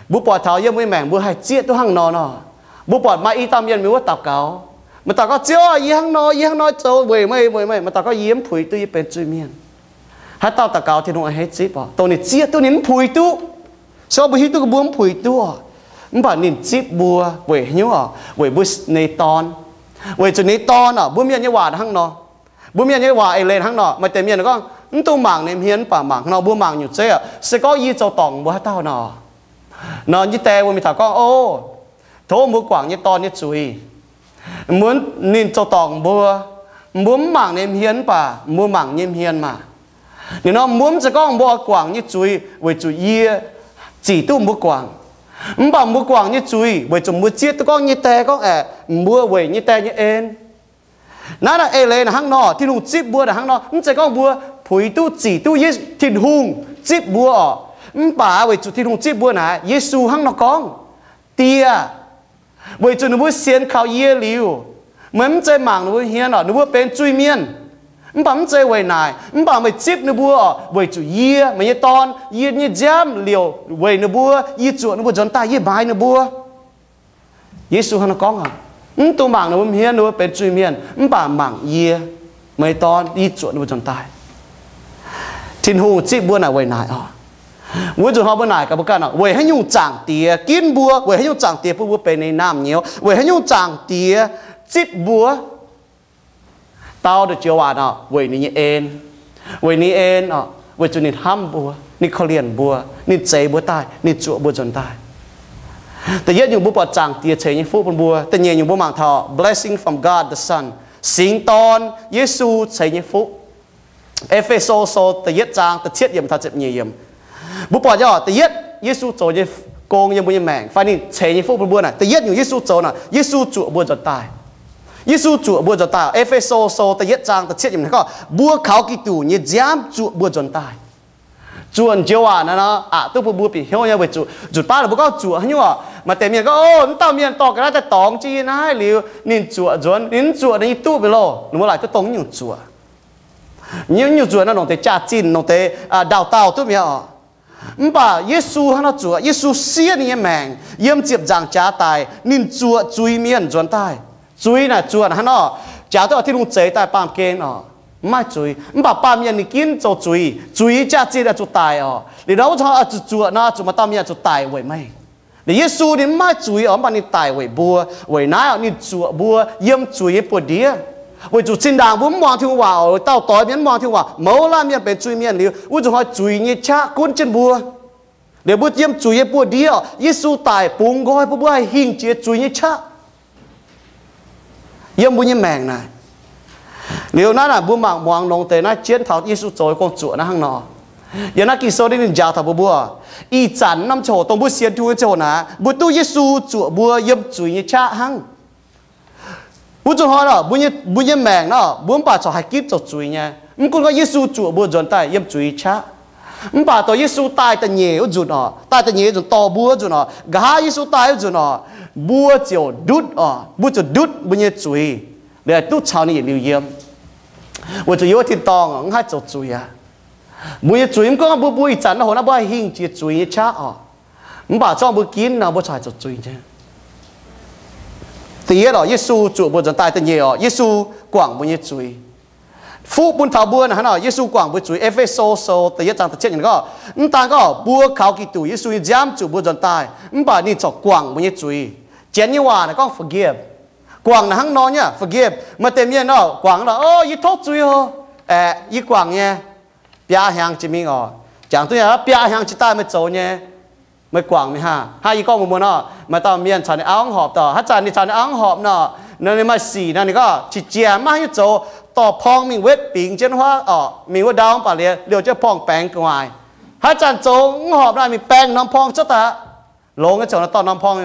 mbuo buatc taux yiem mbuo nyei maengc mbuo haih zieqv duqv hnangv nor nor. Mbuo buatc maaih i dauh mienh mingh wuov daux gaux. Maaih dauh gorngv, Ziouv aac, yie hnangv nor, yie hnangv nor zoux weic meih, weic meih. Maaih dauh gorngv, yie mv puix duqv, yie benx zuiz mienh. Haaix dauh daux gaux Tin-Hungh a'hneiv zipv orqc? Dongh ninh zieqv duqv, ninh mv puix duqv. Se gorngv mbuo hiuv duqv mbuo mv puix duqv orqc, mv baac ninh zipv mbuo weic haaix nyungc orqc? Weic mbuo nyei Dorn. Weic zuqc ninh nyei Dorn orqc, mbuo mienh nyei waac hnangv nor. Mbuo mienh nyei waac eix leiz hnangv nor. Maaih deix mienh gorngv, mv dungx mangc ninh hmien, mv baac mangc hnangv nor, mbuo mangc nyungc zeiv orqc, se gorngv yie zoux dorngc mbuo haaix dauh nor, nor yie die wuov mingh taux gorngv, o, tov mbuo guangc nyei Dorn nyei zuiz. Mbuo, ninh zoux dorngc mbuo, mbuo mv mangc ninh hmien, mv baac mbuo mangc nyei hmien maah. Ninh nor mbuo mv zeiz gorngv mbuo oix guangc nyei zuiz weic zuqc yie zic duqv mbuo guangc. Mv baac mbuo guangc nyei zuiz weic zuqc mbuo zieqv duqv gorngv nyei die gorngv aeqv, mbuo weic nyei die nyei en. Naaiv naaic eix leiz naaic hnangv nor, Tin-Hungh zipv mbuo naaic hnangv nor, mv zeiz gorngv mbuo puix duqv zic duqv Yesu, Tin-Hungh zipv mbuo orqc. Mv baac weic zuqc Tin-Hungh zipv mbuo naaic, Yesu hnangv nor gorngv, Die, weic zuqc ninh mbuo sienx kaux yie liuz, meih mv zeiz mangc ninh mbuo hmien orqc, ninh mbuo benx zuiz-mienh. Mv baac mv zeiz weic naaic, mv baac meih zipv ninh mbuo orqc, weic zuqc yie, meih nyei Dorn, yie nyei nziaamv liouc weic ninh mbuo, yie zuoqc ninh mbuo nzuonx daaih, yie maaiz ninh mbuo. Yesu hnangv nor gorngv, mv dungx mangc ninh mbuo hmien, ninh mbuo benx zuiz-mienh, mv baac mangc yie, meih Dorn, yie zuoqc ninh mbuo nzuonx daaih. Tin-Hungh zipv mbuo naaic weic naaic oc. Wuov nzunc hnoi mbuo naaic gaax mbuo ganh oc, weic haaix nyungc Zaangc Diex ginv mbuo? Weic haaix nyungc Zaangc Diex bun mbuo benx ninh naamh nyouz? Weic haaix nyungc Zaangc Diex zipv mbuo? Dau ndongc joux waac oc, weic ninh nyei en. Weic ninh en oc, weic zuqc ninh hnamv mbuo, ninh korv-lienh mbuo, ninh zeix mbuo daaih, ninh zuoqc mbuo nzuonx daaih. Da'yietv nyungc mbuo buatc Zaangc Diex ceix nyei fuqv bun mbuo. Da'nyeic nyungc mbuo mangc taux blessing from God the Son, Singx Dorn Yesu ceix nyei fuqv. E^fe^so Sou da'yietv zaang da'cietv yiemc taux ziepc nyeic yiemc, mbuo buatc nyei oc, da'yietv Yesu zoux nyei gong yiem mbuo nyei maengc fai ninh ceix nyei fuqv bun mbuo naaic, da'yietv nyungc Yesu zoux naaic, Yesu zuoqc mbuo nzuonx daaih. Yesu zuoqc mbuo nzuonx daaih. E^fe^so Sou da'yietv zaang da'cietv yiemc gorngv, mbuo kaux Giduc nyei nziaamv zuoqc mbuo nzuonx daaih. Zuoqc joux waac naaiv nor, aqc duqv bun mbuo bieqc hnyouv nyei, weic zuqc nzunc baav mbuo gorngv zuoqc haaix nyungc oc, maaih deix mienh gorngv, O, naaiv dauh mienh dorh ga'naaiv daaih dorngx jienv yie naaiv liuz, ninh zuoqc nzuonx, ninh mv zuoqc nor yie duqv mi'aqv loh. Ninh mbuo laaic duqv dongh nyungc zuoqc. Nyungc zuoqc naaiv longc deix jaax-zinh, longc deix ndau-dauh duqv mi'aqv oc. Mv baac Yesu hnangv nor zuoqc. Yesu siev ninh nyei maengc yiem ziepc nzaangc jaax daic, ninh zuoqc zuiz mienh nzuonx daaih. Zuiz naaic zuoqc hnangv nor, jaax duqv Tin-Hungh zeix daaih baamh gen oc, mv maaih zuiz. Mv baac baamh mienh ninh ginv zoux zuiz. Zuiz jaax-zinh oix zuqc daic oc. Liuz nor wuov zanc oix zuqc zuoqc nor, zuqc maaih dauh mienh oix zuqc daic weic meih. Liuz Yesu ninh mv maaih zuiz oc, mv baac ninh daic weic mbuo. Weic naaiv oc, ninh zuoqc mbuo yiem zuiz nyei buoz-ndiev. Weic zuqc zinh ndaangc mbuo mv muangx Tin-Hungh waac oc, dauh doix mienh mv muangx Tin-Hungh waac, mouz laanh mienh benx zuiz-mienh liuz, wuov nzunc hnoi zuiz nyei qaqv gunv jienv mbuo. Liuz mbuo yiem zuiz nyei buoz-ndiev oc, Yesu daic bungx nqoi bun mbuo haih hingh jiex zuiz nyei qaqv yiem mbuo nyei maengc naaic. Liuz naaiv naaic mbuo mangc muangx longx deix naaiv jienv taux Yesu zoux nyei gong-zuoqc naaiv hnangv nor. Yiem naaiv Ging-Sou ninh njaaux taux mbuo mbuo, ih zanc norm ziangh hoc dongh mbuo sienx Tin-Hungh nyei ziangh hoc naaic, mbuo duqv Yesu zuoqc mbuo yiem zuiz nyei qaqv hnangv. Wuov nzunc hnoi nor, mbuo nyei, mbuo nyei maengc nor, mbuo mv baac corc haih ginv zoux zuiz nyei. Mv gunv gorngv Yesu zuoqc mbuo nzuonx daaih yiem zuiz nyei qaqv, mv baac dongh Yesu daaih da'nyeic wuov nzunc oc, daaih da'nyeic nzunc dorh mbuo wuov nzunc oc, nqa'haav Yesu daaih wuov nzunc oc, mbuo ziouc ndutv oc, mbuo ziouc ndutv mbuo nyei zuiz, liuz duqv caux ninh yietc liuz yiem. Weic zuqc yiem wuov tin-dorngh mv haih zoux zuiz aqv. Mbuo nyei zuiz mv gunv mbuo, mbuo ih zanc naaiv hoc naaiv mbuo haih hingh jiex zuiz nyei qaqv oc, mv baac zorqv mbuo ginv nor, mbuo corc haih zoux zuiz nyei. Da'yietv oc, Yesu zuoqc mbuo nzuonx daaih. Da'nyeic oc, Yesu guangc mbuo nyei zuiz. Fuqv bun taux mbuo naaic hnangv nor, Yesu guangc mbuo zuiz. E^fe^so Sou da'yietv zaang da'cietv yiemc gorngv, mv daan gorngv mbuo kaux Giduc Yesu nyei nziaamv zuoqc mbuo nzuonx daaih, mv baac ninh corc guangc mbuo nyei zuiz. Janx nyei waac naaic gorngv forgive. Guangc naaic hnangv nor nyei, forgive. Maaih deix mienh nor guangc nor, O, yie tov zuiz oc. Aeqv, yie guangc nyei. Biaa hnyangx jiex mingh oc. Jangx duqv nyei, biaa hnyangx jiex daaih meih zoux nyei. Meih guangc mingh haah? Hnangv yie gorngv mbuox meih nor, maaih dauh mienh caux ninh auv mv horpc oc. Haaix zanc ninh caux ninh auv mv horpc nor, ninh maaih sic nor, ninh gorngv qiex jiez maiv haaix nyungc zoux, dorh porng mingh wetv bingx jienv huaav oc, mingh wuov ndau mv baac liuz liouh jienv porng baengx gu'nguaaic. Haaix zanc zoux mv horpc nor, mingh baeng norm porng cuotv daaih. Longx nyei ziouc dorh norm porng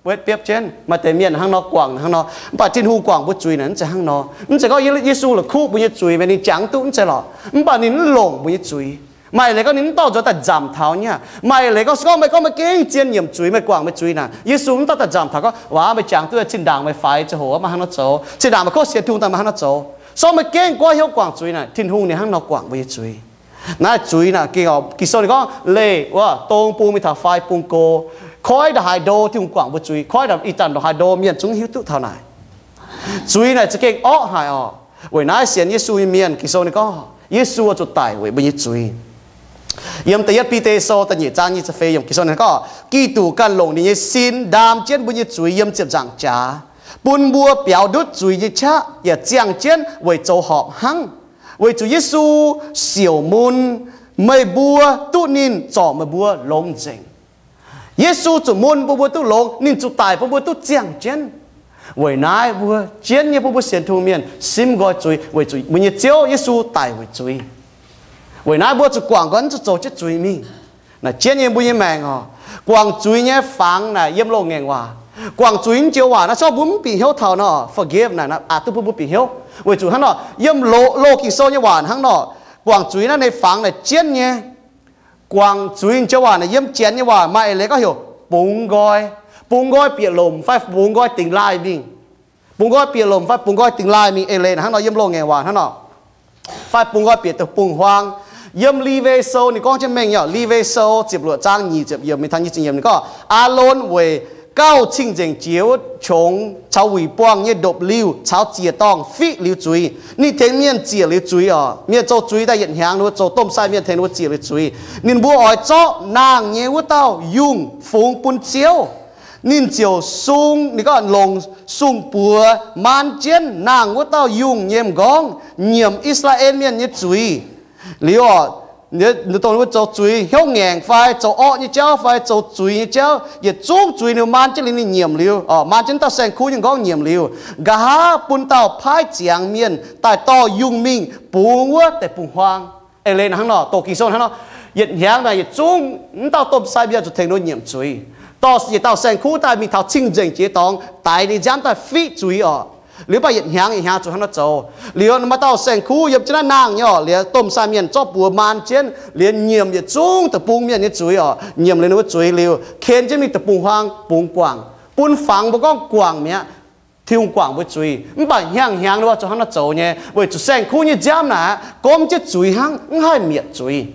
wetv biopv jienv. Maaih deix mienh hnangv nor guangc hnangv nor, mv baac Tin-Hungh guangc mbuo zuiz naaic mv zeiz hnangv nor. Mv zeiz gorngv Yesu la'kuqv mbuo nyei zuiz, ninh jangx duqv, mv zeiz lorqc. Mv baac ninh mv longc mbuo nyei zuiz. Maaih leiz gorngv ninh mv dorh nzuonx daaih nzamc taux nyei. Maaih leiz gorngv, se gorngv meih gorngv meih gengh zien nyiemc zuiz, meih guangc meih zuiz naaic, Yesu mv dorh daaih nzamc taux gorngv, Waac, meih jangx duqv, zinh ndaangc meih faix ziangh hoc maiv hnangv nor zoux, zinh ndaangc meih kov sienx Tin-Hungh daaih maiv hnangv nor zoux. Se gorngv meih gengh goiv hnyouv guangc zuiz naaic, Tin-Hungh ninh hnangv nor guangc mbuo nyei zuiz. Naaiv zuiz naaic gengh oc, Ging-Sou ninh gorngv leih wuov dong bung mingh taux fai bung go, koiv ndongc haaix ndo Tin-Hungh guangc mbuo zuiz, koiv ih zanc ndongc haaix ndo mienh zungv hiuv duqv taux naaic. Zuiz naaic za'gengh orqv haic oc. Weic naaiv sienx Yesu nyei mienh, Ging-Sou ninh gorngv Yesu zuqc daic weic mbuo nyei zuiz. Yiem da'yietv Bide Sou da'nyeic zaang nyic ziepc feix yiemc, Ging-Sou ninh gorngv, Giduc ganh longc ninh nyei sin ndaam jienv mbuo nyei zuiz yiem ziepc nzaangc jaax, bun mbuo biaux ndutv zuiz nyei qaqv yaac ziangh jienv weic zoux horpc hnangv. Weic zuqc Yesu siouc mun meih mbuo, duqv ninh zorc meih mbuo longx nzengc. Yesu zuqc mun bun mbuo duqv longx, ninh zuqc daic bun mbuo duqv ziangh jienv. Weic naaiv mbuo jienv nyei, bun mbuo sienx Tin-Hungh mienh simv nqoi zuiz, weic zuqc mbuo nyei Ziouv Yesu daic weic zuiz. Weic naaiv mbuo zuqc guangc nqoi, mv zuqc zoux jienv zuiz mingh. Naaic jienv nyei mbuo nyei maengc oc, guangc zuiz nyei fangx naaic yiem loz-ngaengc waac. Guangc zuiz nyei joux waac naaiv, se gorngv mbuo mv bieqc hnyouv taux nor, forgive naaic, aqc duqv bun mbuo bieqc hnyouv. Weic zuqc hnangv nor, yiem loz, loz Ging-Sou nyei waac hnangv nor, guangc zuiz naaiv nyei fangx naaic jienv nyei. Guangc zuiz joux waac naaic yiem Janx nyei waac maaih eix leiz gorngv heuc bungx nqoi. Bungx nqoi bieqc lomc fai bungx nqoi dingx laaih mingh. Bungx nqoi bieqc lomc fai bungx nqoi dingx laaih mingh, eix leiz naaic hnangv nor yiem loz-ngaengc waac hnangv nor. Fai bungx nqoi bieqc deic-bung-huaang. Yiem Liwe Sou ninh gorngv jienv mengh nyei oc, Liwe Sou ziepc luoqc zaang nyic ziepc yiemc mingh taux nyic ziepc yiemc ninh gorngv, Aalon weic gauh cing-nzengc jiex wuov qongx caux wuic buangh nyei ndopv-liuh caux ziec-dorngh fiqv liuz zuiz. Ninh tengx mienh ziec liuz zuiz oc. Mienh zoux zuiz daaih yietc hnyangx, ninh mbuo zoux domh sai mienh tengx ninh mbuo ziec liuz zuiz. Ninh mbuo oix zorqv nangh nyei wuov dauh yungh fungx bun Ziouv. Ninh ziouc sung, ninh gorngv longc sung-buoz maan jienv nangh wuov dauh yungh nyei m'nqorngv, nyiemc I^saa^laa^en Mienh nyei zuiz. Liuz oc, dongh ninh mbuo zoux zuiz hnyouv ngaengc fai zoux orqv nyei jauv fai zoux zuiz nyei jauv, yietc zungv zuiz ninh maan jienv liuz ninh nyiemc liuz, maan jienv dauh saeng-kuv nyei m'nqorngv nyiemc liuz, nqa'haav bun dauh paaiv ziangx mienh daaih dorh yungh mingh bungx wuov deic-bung-huaang. Eix leiz hnangv nor, doqc Ging-Sou hnangv nor, yietc hnyangx naaic yietc zungv m'dauh domh sai mienh zuqc tengx ninh nyiemc zuiz, dorh yietc dauh saeng-kuv daaih mingh taux cing-nzengc jiex dorngx daix ninh nziaamv daaih fiqv zuiz oc. Liuz mv baac yietc hnyangx yietc hnyangx zuqc hnangv nor zoux. Liuz maaih dauh saeng-kuv yiem jienv naaiv nangh nyei oc, liuz domh sai mienh zorqv buoz maan jienv liuz nyiemc yietc zungv deic-bung mienh nyei zuiz oc. Nyiemc liuz ninh mbuo zuiz liuz, ken jienv mingh deic-bung-huaang bungx guangc, bun fangx mbuo gorngv guangc mi'aqv. Tin-Hungh guangc mbuo zuiz. Mv baac hnyangx-hnyangx ninh mbuo zuqc hnangv nor zoux nyei, weic zuqc saeng-kuv nyei nziaamv naaic gormx jienv zuiz hnangv, mv haih mietc zuiz.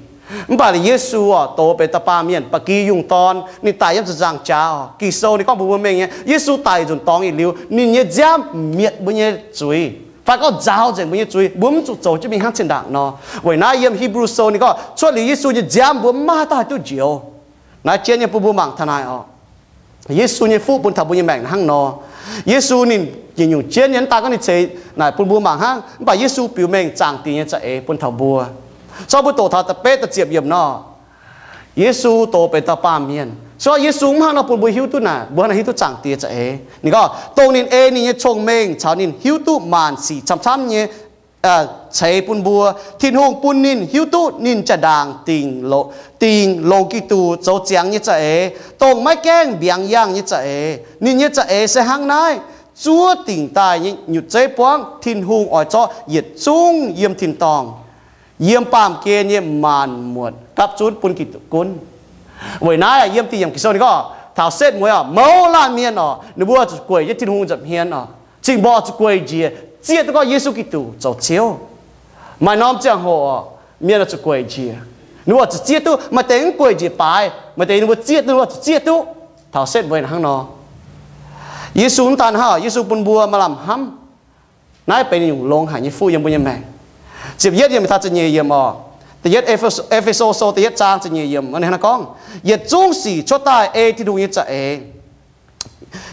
Mv baac Yesu oc, doz benx da'baamh mienh, ba'gi yungh dorn, ninh daic yiem ziepc nzaangc jaax oc. Ging-Sou ninh gorngv mbuox mbuo mengh nyei, Yesu daic nzunc dorngx yietc liuz, ninh nyei nziaamv mietc mbuo nyei zuiz, fai gorngv nzaaux nzengc mbuo nyei zuiz, mbuo mv zuqc zoux jienv mingh hnangv zinh ndaangc nor. Weic naaiv yiem Hipv^lu Sou ninh gorngv cuotv liuz Yesu nyei nziaamv mbuo mv maaih haaix dauh haih duqv njoux. Naaiv jienv nyei bun mbuo mangc taux naaic oc. Yesu nyei fuqv bun taux mbuo nyei maengc hnangv nor. Yesu ninh yietc nyungc jienv nyei, mv daan gorngv ninh ceix naaic bun mbuo mangc hnangv, mv baac Yesu biux mengh Zaangc Diex nyei za'eix bun taux mbuo. Corc mbuo doqc taux da'betv da'ziepc yiemc nor, Yesu doz benx dauh baamh mienh. Se gorngv Yesu mv hnangv nor bun mbuo hiuv duqv naaic, mbuo hnangv haaix hiuv duqv Zaangc Diex za'eix? Ninh gorngv, dongh ninh ei ninh nyei cong-mengh caux ninh hiuv duqv maanc sic camv-camv nyei ceix bun mbuo. Tin-Hungh bun ninh hiuv duqv ninh jaa-ndaangc dingc, dingc longc Giduc zoux ziangx nyei za'eix, dongh maiv gaengh mbiaangx yangh nyei za'eix. Ninh nyei za'eix se hnangv naaiv, zuov dingc daaih nyei nyutc zeiv buangv Tin-Hungh oix zorqv yietc zungv yiem tin-dorngh, yiem baamh gen nyei maanc muotc gapv zunv bun Giduc gunv. Weic naaiv yiem da'nyeic yiemc Ging-Sou ninh gorngv taux setv mueiz oc, mouz laanh mienh oc, ninh mbuo zuqc gueic jienv Tin-Hungh nza'hmien oc. Cing-mborqc zuqc gueic njiec, zieqv duqv gorngv Yesu Giduc zoux Ziouv. Maaih norm ziangh hoc oc, mienh zuqc gueic njiec, ninh mbuo zuqc zieqv duqv. Maaih deix mv gueic njiec baaix, maaih deix ninh mbuo zieqv duqv, ninh mbuo zuqc zieqv duqv. Taux setv mueiz hnangv nor, Yesu mv daan hnangv, Yesu bun mbuo maaih lamh hnamv. Naaiv benx nyungc longx haic nyei fuqv yiem mbuo nyei maengc. Ziepc yietv yiem taux ziepc nyeic yiemc oc. Da'yietv E^fe^so Sou da'yietv zaang ziepc nyeic yiemc hnangv naaiv gorngv, yietc zungv sic cuotv daaih ei Tin-Hungh nyei za'eix,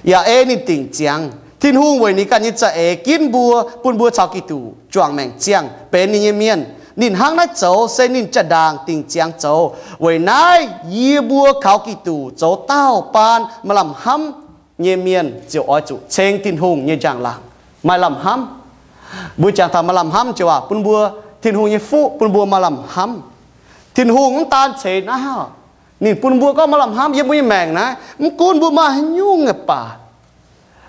yaac ei ninh dingc ziangx. Tin-Hungh weic ninh ganh nyei za'eix ginv mbuo, bun mbuo caux Giduc juangc maengc ziangh benx ninh nyei mienh. Ninh hnangv naaiv zoux se ninh jaa-ndaangc dingc ziangx zoux. Weic naaiv yie mbuo kaux Giduc zoux dauh baan maaih lamh hnamv nyei mienh ziouc oix zuqc ceng Tin-Hungh nyei njang-laangc, maaih lamh hnamv. Mbuo jangx taux maaih lamh hnamv joux waac bun mbuo, Tin-Hungh nyei fuqv bun mbuo maaih lamh hnamv. Tin-Hungh mv daan ceix naaiv hnangv, ninh bun mbuo gorngv maaih lamh hnamv yiem mbuo nyei maengc naaiv. Mv gunv mbuo maaih haaix nyungc nyei baac,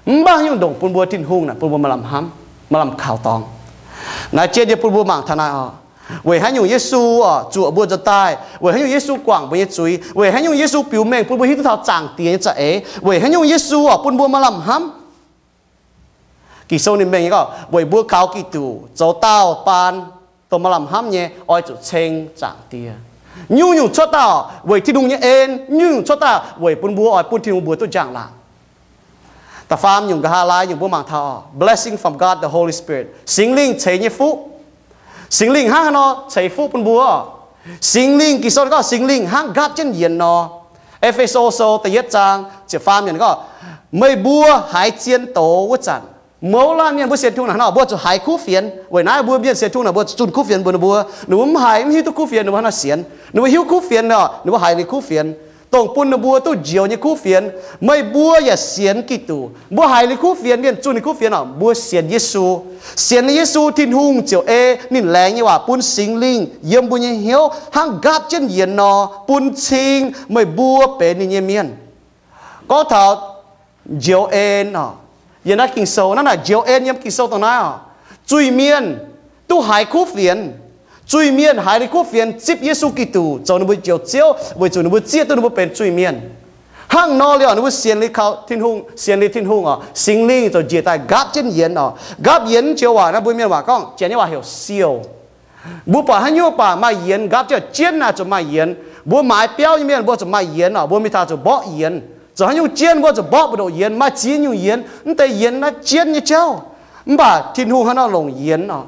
mv baac haaix nyungc ndongc bun mbuo Tin-Hungh naaic bun mbuo maaih lamh hnamv, maaih lamh kaux dorngx. Naaiv jienv nyei bun mbuo mangc taux naaiv oc. Weic haaix nyungc Yesu oc zuoqc mbuo nzuonx daaih? Weic haaix nyungc Yesu guangc mbuo nyei zuiz? Weic haaix nyungc Yesu biux mengh bun mbuo hiuv duqv taux Zaangc Diex nyei za'eix? Weic haaix nyungc Yesu oc bun mbuo maaih lamh hnamv? Ging-Sou ninh mengh nyei gorngv, weic mbuo kaux Giduc zoux dauh baan, dongh maaih lamh hnamv nyei, oix zuqc ceng Zaangc Diex. Nyungc-nyungc cuotv daaih weic Tin-Hungh nyei en, nyungc-nyungc cuotv daaih weic bun mbuo oix bun Tin-Hungh mbuox duqv njang-laangc. Da'faam nyungc, nqa'haav laai nyungc mbuo mangc taux blessing from God the Holy Spirit, Singx Lingh ceix nyei fuqv. Singx Lingh hnangv haaix nor ceix fuqv bun mbuo? Singx Lingh, Ging-Sou gorngv Singx Lingh hnangv nqaapv jienv yienx nor. E^fe^so Sou da'yietv zaang ziepc faam yiemc gorngv, meih mbuo haiz zien doz wuov zanc, mouz laanh mienh mbuo sienx Tin-Hungh naaic hnangv nor, mbuo zuqc haiz kuv fienx. Weic naaiv mbuo mienh sienx Tin-Hungh naaic, mbuo zuqc zunh kuv fienx mbuox ninh mbuo. Ninh mbuo mv haiz, mv hiuv duqv kuv fienx, ninh mbuo hnangv nor sienx. Ninh mbuo hiuv kuv fienx nor, ninh mbuo haiz ninh kuv fienx, dongh bun ninh mbuo duqv njoux nyei kuv fienx. Meih mbuo yaac sienx Giduc. Mbuo haiz ninh kuv fienx, mienh zunh ninh kuv fienx oc, mbuo sienx Yesu. Sienx liuz Yesu, Tin-Hungh ziouc ei ninh laengz nyei waac bun Singx Lingh yiem mbuo nyei hnyouv hnangv nqaapv jienv yienx nor, bun cing meih mbuo benx ninh nyei mienh. Gorngv taux njoux en oc, yiem naaiv Ging-Sou naaiv naaic, njoux en yiem Ging-Sou dongh naaiv oc, zuiz-mienh duqv haiz kuv fienx. Zuiz-mienh haiz ninh kuv fienx zipv Yesu Giduc zoux ninh mbuo Njoux Ziouv weic zuqc ninh mbuo zieqv duqv ninh mbuo benx zuiz-mienh. Hnangv nor liuz ninh mbuo sienx liuz kaux Tin-Hungh, sienx liuz Tin-Hungh oc, Singx Lingh ziouc njiec daaih nqaapv jienv yienx oc. Nqaapv yienx joux waac naaiv mbuo mienh waac gorngv, janx nyei waac heuc siouh. Mbuo buatc haaix nyungc baac maaih yienx nqaapv jienv, jienv naaic zuqc maaih yienx. Mbuo maaiz biauv nyei mienh mbuo zuqc maaih yienx oc, mbuo mingh taux zuqc mborqv yienx. Zoux haaix nyungc jienv mbuo zuqc mborqv buoz-ndoqv yienx, maaih ziex nyungc yienx. Mv deix yienx naaiv jienv nyei jauv. Mv baac Tin-Hungh hnangv nor longc yienx oc.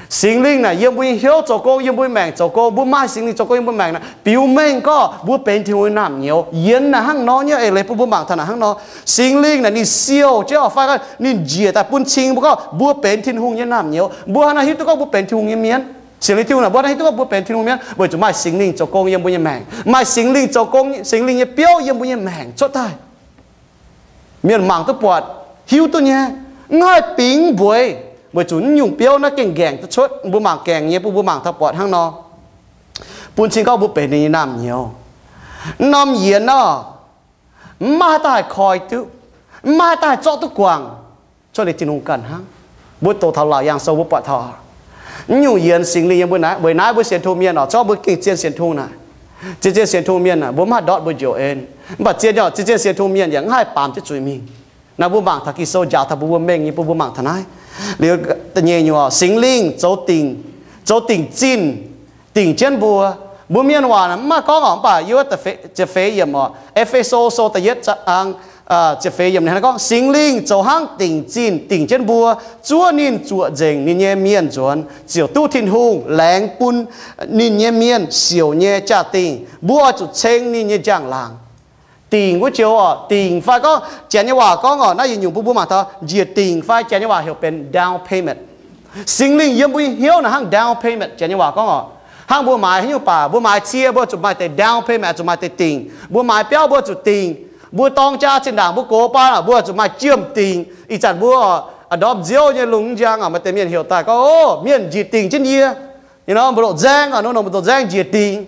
Singx Lingh naaic yiem mbuo nyei hnyouv zoux gong, yiem mbuo nyei maengc zoux gong. Mbuo maaih Singx Lingh zoux gong yiem mbuo maengc naaic, biux mengh gorngv mbuo benx Tin-Hungh nyei naamh nyouz. Yienx naaic hnangv nor nyei eix leiz bun mbuo mangc taux naaic hnangv nor. Singx Lingh naaic ninh siouh jienv oc, fai ninh njiec daaih bun cing mbuo gorngv mbuo benx Tin-Hungh nyei naamh nyouz. Mbuo hnangv naaic hiuv duqv gorngv mbuo benx Tin-Hungh nyei mienh. Sienx lingh Tin-Hungh naaic mbuo haih hiuv duqv mbuo benx Tin-Hungh mienh, weic zuqc maaih Singx Lingh zoux gong yiem mbuo nyei maengc, maaih Singx Lingh zoux gong, Singx Lingh nyei biouv yiem mbuo nyei maengc cuotv daaih. Mienh mangc duqv buatc, hiuv duqv nyei, mv haih bingx mbueix, weic zuqc naaiv nyungc biouv naaiv gengh nqaengc duqv cuotv. Mbuo mangc gaengh nyei, bun mbuo mangc taux buatc hnangv nor, bun cing gorngv mbuo benx ninh nyei naamh nyouz. Naaiv norm yienx nor, mv maaih haaix dauh haih koi duqv, mv maaih haaix dauh haih zorqv duqv guangc, cuotv liuz Tin-Hungh ganh hnangv. Mbuo doqc taux Laauc Yaangh Sou mbuo buatc taux, naaiv nyungc yienx Singx Lingh yiem mbuo naaiv. Weic naaiv mbuo sienx Tin-Hungh mienh oc, zorqv mbuo gengh zien sienx Tin-Hungh naaic, zien-zien sienx Tin-Hungh mienh naaic, mbuo mv haih ndortv mbuo njoux en. Mv baac zien, zien-zien sienx Tin-Hungh mienh yaac mv haih baamz jienv zuiz mingh. Naaiv mbuo mangc taux Ging-Sou njaaux taux mbuo, mbuo mengh nyei, bun mbuo mangc taux naaiv. Liuz da'nyeic nyungc oc, Singx Lingh zoux dingc, zoux dingc zinh, dingc jienv mbuo. Mbuo mienh waac naaic mv maaih gorngv oc, mv baac yiem wuov ziepc feix yiemc oc, E^fe^so Sou da'yietv zaang ziepc feix yiemc ninh gorngv, Singx Lingh zoux hnangv dingc zinh dingc jienv mbuo, zuov ninh zuoqc nzengc ninh nyei mienh nzuonx, ziouc duqv Tin-Hungh laengz bun ninh nyei mienh siouc nyei jaa-dingh. Mbuo oix zuqc ceng ninh nyei njang-laangc. Dingc wuov joux oc, dingc fai gorngv Janx nyei waac gorngv oc, naaiv yietc nyungc bun mbuo mangc taux njiec dingc fai Janx nyei waac heuc benx down payment. Singx Lingh yiem mbuo nyei hnyouv naaic hnangv down payment, Janx nyei waac gorngv oc. Hnangv mbuo maaiz haaix nyungc baac mbuo maaiz cie, mbuo zuqc maaih deix down payment, zuqc maaih deix dingc. Mbuo maaiz biauv mbuo zuqc dingc. Mbuo dorng jaa zinh ndaangc mbuo gox baan oc, mbuo zuqc maaih jiem dingc. Ih zanc mbuo ndorm nziouv nyei lungh njang oc, maaih deix mienh heuc daaih gorngv, o, mienh njiec dingc jienv yie. Mbuo ndoqc nzaeng oc, ndoqc nzaeng njiec dingc.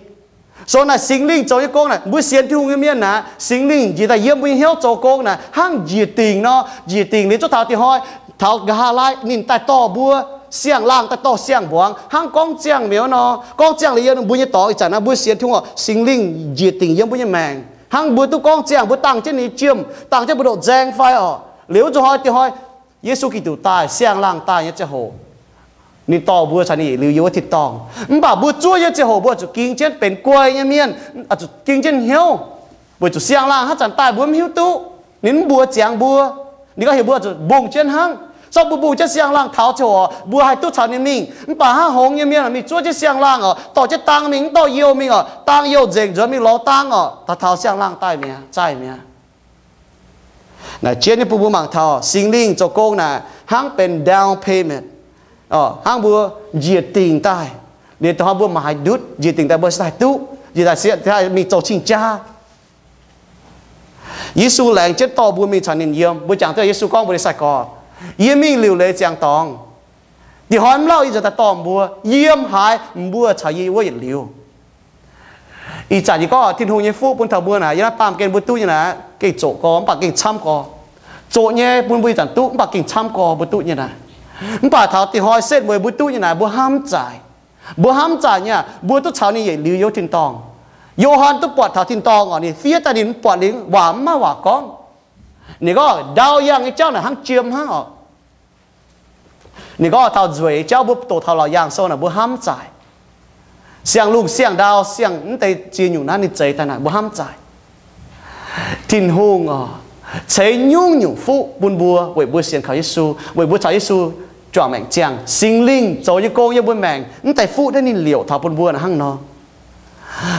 So naaic Singx Lingh zoux nyei gong naaic, mbuo sienx Tin-Hungh nyei mienh naaic, Singx Lingh njiec daaih yiem mbuo nyei hnyouv zoux gong naaic, hnangv njiec dingc nor. Njiec dingc liuz zuov taux dingc hnoi, taux nqa'haav laai ninh daaih dorh mbuo, siang-laangh daaih dorh siang-mbuangz, hnangv gorngv ziangh mi'aqv nor. Gorngv ziangh liuz yiem mbuo nyei dorngx ih zanc naaiv, mbuo sienx Tin-Hungh oc, Singx Lingh njiec dingc yiem mbuo nyei maengc, hnangv mbuo duqv gorngv ziangh, mbuo dangh jienv ninh nyei jiem, dangh jienv mbuo ndoqc nzaeng fai oc. Liuz zuqc hnoi dingc hnoi, Yesu Giduc daaih, siang-laangh daaih nyei ziangh hoc, ninh dorh mbuo caux ninh yietc liuz yiem wuov tin-dorngh. Mv baac mbuo zuov yiem ziangh hoc mbuo zuqc ging jienv benx guai nyei mienh, zuqc ging jienv hnyouv, weic zuqc siang-laangh haaix zanc daaih mbuo mv hiuv duqv. Ninh mv mbuox ziangx mbuo. Ninh gorngv heuc mbuo zuqc mbungh jienv hnangv. Zorqv mbuo mbungh jienv siang-laangh taux ziangh hoc mbuo haih duqv caux ninh mingh. Mv baac hnangv hngongx nyei mienh mingh zuov jienv siang-laangh oc, dorh jienv dang mingh, mv dorh youh mingh oc, dang youh nzengc nzuonx mingh lorz dang oc, taux taux siang-laangh daaih mi'aqv, zaih mi'aqv. Naaic jienv nyei bun mbuo mangc taux Singx Lingh zoux gong naaic hnangv benx down payment, hnangv mbuo njiec dingc daaih. Liuz da'hnoi mbuo mangc haaix ndutv njiec dingc daaih mbuo se haih duqv, njiec daaih se mingh zoux cing-jaa. Yesu laengz jienv dorh mbuo mingh caux ninh yiem. Mbuo jangx duqv Yesu gorngv mbuo nyei sai-gorx, yie mingh liuc leiz ziangx dorngx. Dingc hnoi mv lauh yie nzuonx daaih dorh mbuo. Yiem haaix mbuo caux yie wuov yietc liuz. Ih zanc yie gorngv Tin-Hungh nyei fuqv bun taux mbuo naaic, yiem naaiv baamh gen mbuo duqv nyei naaic gengh zoqc gorx mv baac gengh camv gorx. Zoqc nyei bun mbuo ih zanc duqv mv baac gengh camv gorx mbuo duqv nyei naaic. Mv baac taux dingc hnoi setv mueiz mbuo duqv nyei naaic mbuo hnamv zaaic. Mbuo hnamv zaaic nyei aac, mbuo duqv caux ninh yietc liuz yiem tin-dorngh. Yo^han duqv buatc taux tin-dorngh oc, ninh fiev daaih ninh mv buatc liuz waac mv maaih waac gorngv. Ninh gorngv ndau yangh nyei jauv naaic hnangv jiem hnangv oc. Ninh gorngv taux nzueic nyei jauv mbuo doqc taux Laauc Yaangh Sou naaic mbuo hnamv zaaic. Siang-lungh siang-ndau siang mv deix ziex nyungc naaiv ninh zeix daaih naaic mbuo hnamv zaaic. Tin-Hungh oc, ceix nyungc-nyungc fuqv bun mbuo weic mbuo sienx kaux Yesu, weic mbuo caux Yesu juangc maengc ziangh. Singx Lingh zoux nyei gong yiem mbuo maengc, mv deix fuqv naaiv ninh liouc taux bun mbuo naaic hnangv nor.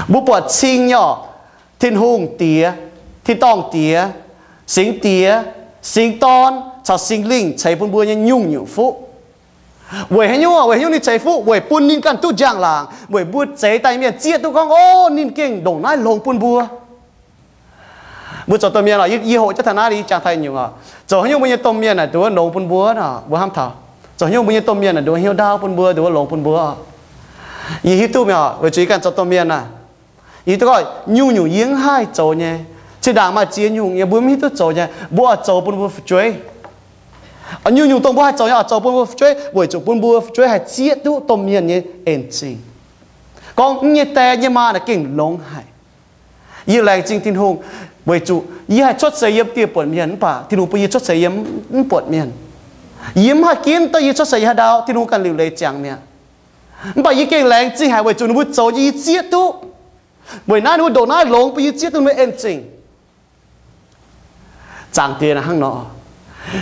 Mbuo buatc cing nyei oc, Tin-Hungh Diex, Tin-dorngh Diex, Singx Diex, Singx Dorn caux Singx Lingh ceix bun mbuo nyei nyungc-nyungc fuqv. Weic haaix nyungc? Weic haaix nyungc ninh ceix fuqv? Weic bun ninh ganh duqv njang-laangc, weic mbuo zeix daaih nyei mienh zieqv duqv gorngv, o, ninh gengh ndongc naaiv longx bun mbuo. Mbuo zoux domh mienh oc, yie hoqc jienv taux naaiv, yie jangx taux nyungc oc. Zoux haaix nyungc mbuo nyei domh mienh naaic nduov longx bun mbuo nor, mbuo hnamv taux, zoux haaix nyungc mbuo nyei domh mienh naaic nduov hnyouv ndaauv bun mbuo, nduov longx bun mbuo. Yie hiuv duqv mi'aqv, weic zuqc yie ganh zoux domh mienh naaic, yie hiuv duqv gorngv nyungc-nyungc yie mv haih zoux nyei. Zinh ndaangc maaih ziex nyungc nyei mbuo mv hiuv duqv zoux nyei, mbuo oix zoux bun mbuo fu'jueiv. Nyungc-nyungc dongh mbuo haih zoux nyei oix zoux bun mbuo fu'jueiv, weic zuqc bun mbuo fu'jueiv haih zieqv duqv domh mienh nyei en-zingh, gorngv mv nyei die nyei maa naaic gengh longx haic. Yie laengz zingh Tin-Hungh weic zuqc yie haih cuotv seix yiem dieh buonc mienh, mv baac Tin-Hungh bun yie cuotv seix yiem mv buonc mienh. Yie mv haih ginv duqv yie cuotv seix yiem haaix ndau, Tin-Hungh ganh liuc leiz ziangx mi'aqv. Mv baac yie gengh laengz zingh haic weic zuqc ninh mbuo zoux nyei yie zieqv duqv. Weic naaiv ninh mbuo ndongc naaiv longx bun yie zieqv duqv ninh mbuo en-zingh. Zaangc Diex naaic hnangv nor,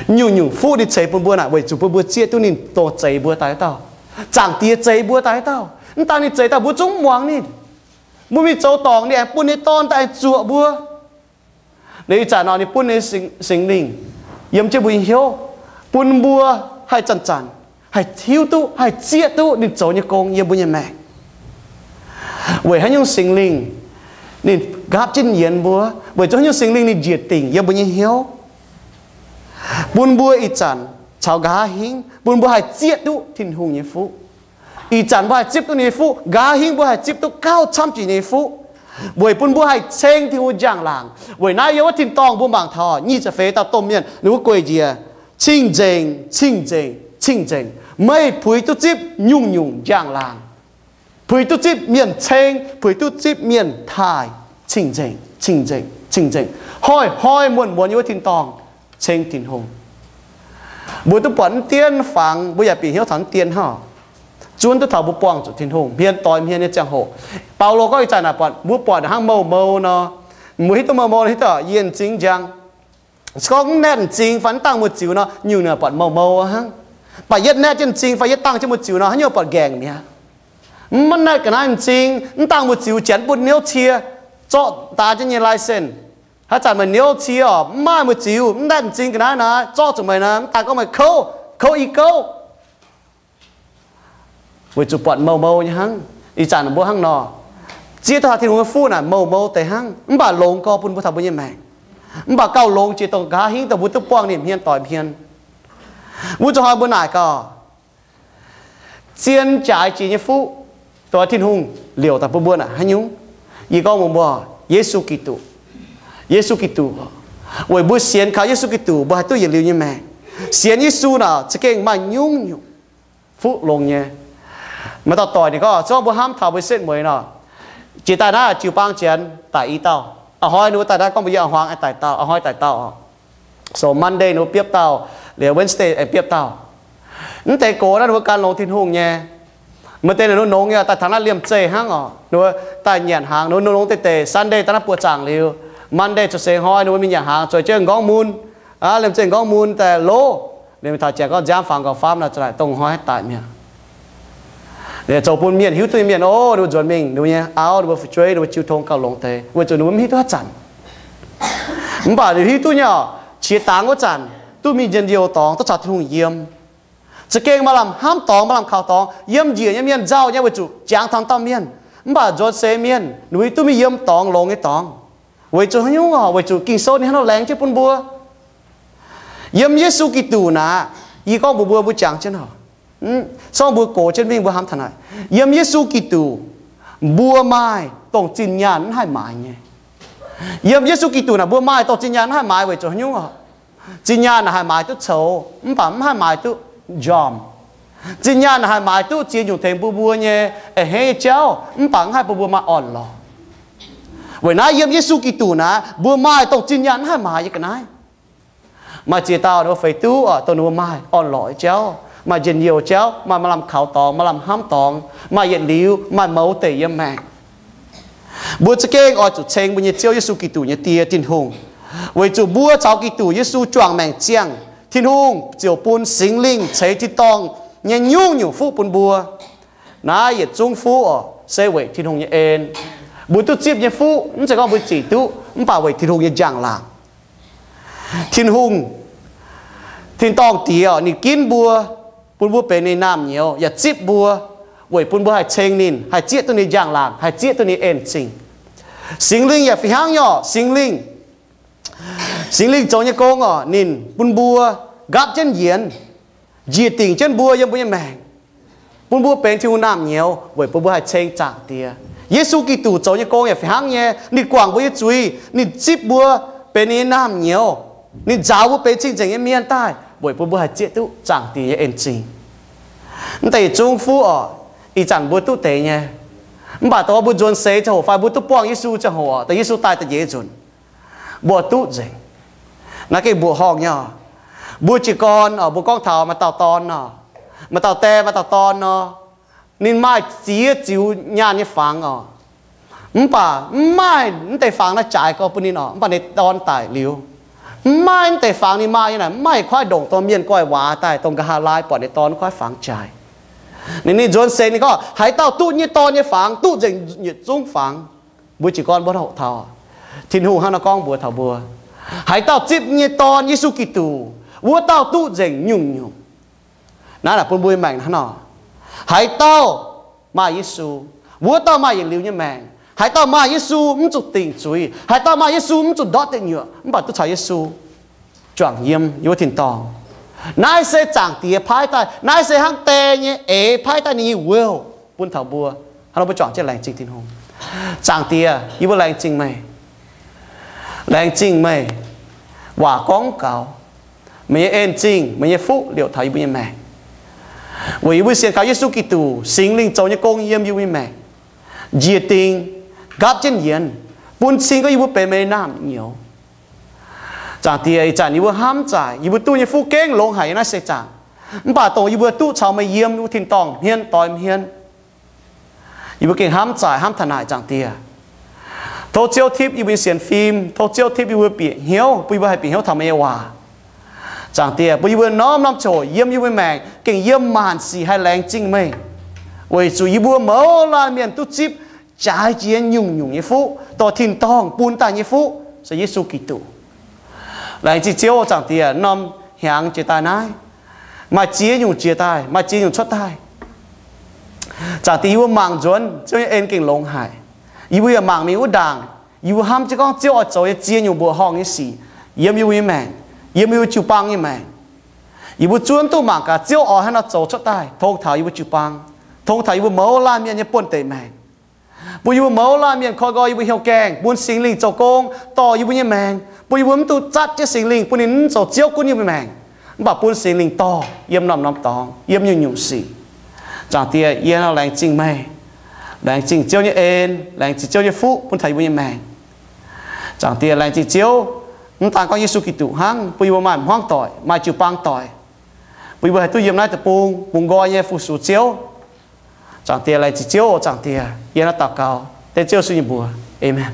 nyungc-nyungc fuqv ninh ceix bun mbuo naaic weic zuqc bun mbuo zieqv duqv ninh dongh zeix mbuo daaih wuov dauh. Zaangc Diex zeix mbuo daaih wuov dauh. Mv daaih ninh zeix daaih mbuo zungv mv muangx ninh. Mbuo mingh zoux dorngc ninh aengx bun ninh nyei Dorn daaih aengx zuoqc mbuo. Liuz ih zanc nor ninh bun ninh Singx Lingh yiem jienv mbuo nyei hnyouv, bun mbuo haih zanc-zanc, haih hiuv duqv, haih zieqv duqv ninh zoux nyei gong yiem mbuo nyei maengc. Weic haaix nyungc Singx Lingh ninh nqaapv jienv yienx mbuo? Weic zuqc haaix nyungc Singx Lingh ninh njiec dingc yiem mbuo nyei hnyouv, bun mbuo ih zanc caux nqa'haav hingv bun mbuo haih zieqv duqv Tin-Hungh nyei fuqv. Ih zanc mbuo haih zipv duqv ninh nyei fuqv, nqa'haav hingv mbuo haih zipv duqv gauh camv jiex nyei fuqv, weic bun mbuo haih ceng Tin-Hungh njang-laangc. Weic naaiv yiem wuov tin-dorngh mbuo mangc taux nyic ziepc feix dauh domh mienh ninh mbuo gueic njiec, cing-nzengc, cing-nzengc, cing-nzengc, meih puix duqv zipv nyungc-nyungc njang-laangc, puix duqv zipv mienh ceng, puix duqv zipv mienh taaih, cing-nzengc, cing-nzengc, cing-nzengc, hnoi-hnoi muonz-muonz yiem wuov tin-dorngh ceng Tin-Hungh. Mbuo duqv buatc mv dien fangx, mbuo yaac bieqc hnyouv taux mv dien hnangv. Zuonv duqv taux mbuo buangh zuqc Tin-Hungh hmien doix hmien nyei ziangh hoc, Baulo gorngv ih zanc naaic buatc, mbuo buatc hnangv mou mou nor, mbuo hiuv duqv mou mou hiuv duqv yie m'zing njang. Se gorngv mv naetv m'zing fai mv dangh muoz-ziux nor, nyungc naaic buatc mou mou hnangv. Baac yietv naetv jienv m'zing fai yietv dangh jienv muoz-ziux nor, haaix nyungc buatc nqaengc mi'aqv. Mv naetv ga'naaiv m'zing, mv dangh muoz-ziux janx bun niouv cie, zorqv daaih jienv nyei license. Haaix zanc meih niouv cie oc, mv maaih muoz-ziux, mv naetv m'zing ga'naaiv naaic, zorqv zuqc meih naaic, mv daaih gorngv meih kouv, kouv i gouv. Weic zuqc buatc mou mou nyei hnangv. Ih zanc mbuo hnangv nor, zieqv duqv taux Tin-Hungh nyei fuqv naaic mou mou deix hnangv, mv baac longx gorx bun mbuo taux mbuo nyei maengc. Mv baac gauh longx jiex dongh nqa'haav hingv dongh mbuo duqv buangh ninh hmien doix hmien. Wuov zuqc hnoi mbuo naaic gau, zien jaaix jiex nyei fuqv, dongh Tin-Hungh liouc daaih bun mbuo naaic haaix nyungc? Yie gorngv mbuox mbuo, Yesu Giduc. Yesu Giduc, weic mbuo sienx kaux Yesu Giduc mbuo haih duqv yietc liuz nyei maengc. Sienx Yesu naaic za'gengh maaih nyungc-nyungc fuqv longx nyei. Maaih dauh doic ninh gorngv, se gorngv mbuo hnamv taux mbuo setv mueiz nor, jiex daaih naaiv jiu-baang janx daic i dauh. A'hnoi ninh mbuo daaih naaiv gorngv mbuox yie a'hmuangx aengx daic dauh, a'hnoi daic dauh oc. So Monday ninh mbuo biopv dauh, liuz Wednesday aengx biopv dauh. Mv deix gox naaiv ninh mbuo gan longx Tin-Hungh nyei. Maaih deix ninh mbuo nongx nyei daaih taux naaiv liemh zeih hnangv oc, ninh mbuo daaih nyanc hnaangx, ninh mbuo nongx deix deix Sunday daaih naaiv buoqc zaangc liuz, Monday zoux seix hnoi ninh mbuo mingh nyanc hnaangx, zueiz jienv m'nqorngv mun, liemh zeih m'nqorngv mun daaih loh, liemh taux janx gorngv nziaamv fangx gauh faamv nor, za'naaic dongh hnoi haih daic mi'aqv. Liuz zoux bun mienh hiuv duqv nyei mienh, o, ninh mbuo nzuonx mingh, ninh mbuo nyei auv, ninh mbuo fu'jueiv, ninh mbuo jiu tong gauh longx deix, weic zuqc ninh mbuo mv hiuv duqv haaix zanc. Mv baac ninh hiuv duqv nyei oc, qiex dangx wuov zanc duqv mingh njien-youh dorngx, duqv caux Tin-Hungh yiem. Za'gengh maaih lamh hnamv dorngx, maaih lamh kaux dorngx, yiem njiec nyei mienh nzauh nyei weic zuqc jangx taux dauh mienh. Mv baac nzuonx seix mienh ninh mbuo duqv mingh yiem dorngx longx nyei dorngx. Weic zuqc haaix nyungc oc? Weic zuqc Ging-Sou ninh hnangv nor laengz jienv bun mbuo. Yiem Yesu Giduc naaic, yie gorngv mbuox mbuo, mbuo jangx jienv oc. Sorng mbuo gox jienv mingh mbuo hnamv taux naaic, yiem Yesu Giduc, mbuo maaih dongh zinh nyaanh mv haih maaiz nyei. Yiem Yesu Giduc naaic mbuo maaih dongh zinh nyaanh mv haih maaiz weic zuqc haaix nyungc oc? Zinh nyaanh naaic haih maaiz duqv coux, mv baac mv haih maaiz duqv njormh. Zinh nyaanh naaic haih maaiz duqv ziex nyungc tengx bun mbuo nyei a'hneiv nyei jauv, mv baac mv haih bun mbuo maaih orn-lorqc. Weic naaiv yiem Yesu Giduc naaic, mbuo maaih dongh zinh nyaanh mv haih maaiz nyei ga'naaiv. Maaih ziex dauh ninh mbuo feix duqv oc, dongh ninh mbuo maaih orn-lorqc nyei jauv, maaih njien-youh jauv, maaih maaih lamh kaux dorngx, maaih lamh hnamv dorngx, maaih yietc liuz, maaih mouz deic yiem maengc. Mbuo za'gengh oix zuqc ceng mbuo nyei Ziouv Yesu Giduc nyei Die, Tin-Hungh, weic zuqc mbuo caux Giduc Yesu juangc maengc ziangh, Tin-Hungh ziouc bun Singx Lingh ceix tin-dorngh nyei nyungc-nyungc fuqv bun mbuo. Naaiv yietc zungv fuqv oc, se weic Tin-Hungh nyei en. Mbuo duqv zipv nyei fuqv mv zeiz gorngv mbuo zic duqv, mv baac weic Tin-Hungh nyei njang-laangc. Tin-Hungh, tin-dorngh Diex oc, ninh ginv mbuo, bun mbuo benx ninh naamh nyouz, yaac zipv mbuo, weic bun mbuo haih ceng ninh, haih zieqv duqv ninh njang-laangc, haih zieqv duqv ninh en-zingh. Singx Lingh yaac fih hnangv nyei oc. Singx Lingh, Singx Lingh zoux nyei gong oc, ninh bun mbuo nqaapv jienv yienx, njiec dingc jienv mbuo yiem mbuo nyei maengc, bun mbuo benx Tin-Hungh naamh nyouz weic bun mbuo haih ceng Zaangc Diex. Yesu Giduc zoux nyei gong yaac fih hnangv nyei. Ninh guangc mbuo nyei zuiz, ninh zipv mbuo benx ninh nyei naamh nyouz. Ninh nzaaux mbuo benx cing-nzengc nyei mienh daaih weic bun mbuo haih zieqv duqv Zaangc Diex nyei en-zingh. Mv deix yietc zungv fuqv oc, ih zanc mbuo duqv deix nyei. Mv baac dongh mbuo nzuonx seix ziangh hoc fai mbuo duqv buangh Yesu ziangh hoc, dongh Yesu daaih da'nyeic nzunc, mbuo duqv nzengc. Naaiv gengh mbuoqc horngh nyei oc. Mbuo jiez gorn oc, mbuo gorngv taux maaih dauh dorn oc, maaih dauh die, maaih dauh dorn nor, ninh maaih ziex ziux nyaanh nyei fangx oc. Mv baac mv maaih mv deix fangx naaiv jaaix gorx bun ninh oc. Mv baac ninh dorn daic liuz, mv maaih mv deix fangx ninh maaih nyei naaic, mv maaih kuaaiv ndongc dorh mienh guaih waac daaih dongh nqa'haav laai buatc ninh dorn kuaaiv fangx jaaix. Ninh, ninh nzuonx seix ninh gorngv, haaix dauh duqv nyei dorn nyei fangx duqv nzengc yietc zungv fangx. Mbuo jiez gorn mbuo hoqc taux Tin-Hungh hnangv nor gorngv mbuox taux mbuo, haaix dauh zipv nyei Dorn, Yesu Giduc, wuov dauh duqv nzengc nyungc-nyungc. Naaiv naaic bun mbuo maengc hnangv nor, haaix dauh maaih Yesu, wuov dauh maaih yietc liuz nyei maengc. Haaix dauh maaih Yesu mv zuqc dingc zuiz. Haaix dauh maaih Yesu mv zuqc ndortv deic-nyuoqc, mv baac duqv caux Yesu juangc yiem yie wuov tin-dorngh. Naaiv se Zaangc Diex paaiv daaih. Naaiv se hnangv die nyei eix paaiv daaih ninh nyei will bun taux mbuo. Hnangv nor mbuo juangc jienv laengz zingh Tin-Hungh. Zaangc Diex, yie mbuo laengz zingh meih. Laengz zingh meih. Waac gorngv gaux, meih nyei en-zingh, meih nyei fuqv liouc taux yie mbuo nyei maengc. Weic yie mbuo sienx kaux Yesu Giduc, Singx Lingh zoux nyei gong yiem yie mbuo nyei maengc, njiec dingx, nqaapv jienv yienx, bun cing gorngv yie mbuo benx meih nyei naamh nyouz. Zaangc Diex, ih zanc yie mbuo hnamv zaaic yie mbuo duqv nyei fuqv gengh longx haic nyei naaiv seix zaangc. Mv baac dongh yie mbuo duqv caux meih yiem wuov tin-dorngh hmien doix hmien, yie mbuo gengh hnamv zaaic hnamv taux naaic, Zaangc Diex. Tov Ziouv tipv yie mbuo nyei sienx fim. Tov Ziouv tipv yie mbuo bieqc hnyouv, bun yie mbuo haih bieqc hnyouv taux meih nyei waac. Zaangc Diex, bun yie mbuo norm-norm ziangh hoc yiem yie mbuo maengc gengh yiem maanc sic haih laengz zingh meih, weic zuqc yie mbuo mouz laanh mienh duqv zipv jaaix jiex nyungc-nyungc nyei fuqv, dorh tin-dorngh bun daaih nyei fuqv se Yesu Giduc. Laengz zingh Ziouv, Zaangc Diex, norm hnyangx jiex daaih naaiv, maaih ziex nyungc jiex daaih, maaih ziex nyungc cuotv daaih. Zaangc Diex, yie mbuo mangc nzuonx Ziouv nyei en gengh longx haic. Yie mbuo yaac mangc mingh wuov ndaangc, yie mbuo hnamv jienv gorngv Ziouv oix zoux nyei ziex nyungc mbuoqc horngh nyei sic yiem yie mbuo nyei maengc, yiem yie mbuo jiu-baang nyei maengc. Yie mbuo zuov duqv mangc gaax Ziouv oix haaix nor zoux cuotv daaih tong taux yie mbuo jiu-baang, tong taux yie mbuo mouz laanh mienh nyei buonv-deic maengc, bun yie mbuo mouz laanh mienh koi nqoi yie mbuo hnyouv gaengh, bun Singx Lingh zoux gong dorh yie mbuo nyei maengc, bun yie mbuo mv dungx zatv jienv Singx Lingh bun ninh mv zoux Ziouv gunv yie mbuo maengc, mv baac bun Singx Lingh dorh yiem norm-norm dorngx, yiem nyungc-nyungc sic. Zaangc Diex, yie hnangv laengz zingh meih, laengz zingh Ziouv nyei en, laengz zingh Ziouv nyei fuqv bun taux yie mbuo nyei maengc. Zaangc Diex, laengz zingh Ziouv, mv daan gorngv Yesu Giduc hnangv, bun yie mbuo maaih hmuangv doic, maaih jiu-baang doic, bun yie mbuo haih duqv yiem naaiv deic-bung bungx nqoi nyei fu-sux Ziouv. Zaangc Diex, laengz zingh Ziouv, Zaangc Diex, yie hnangv daux gaux dengv Ziouv Yesu nyei mbuox. Aamen.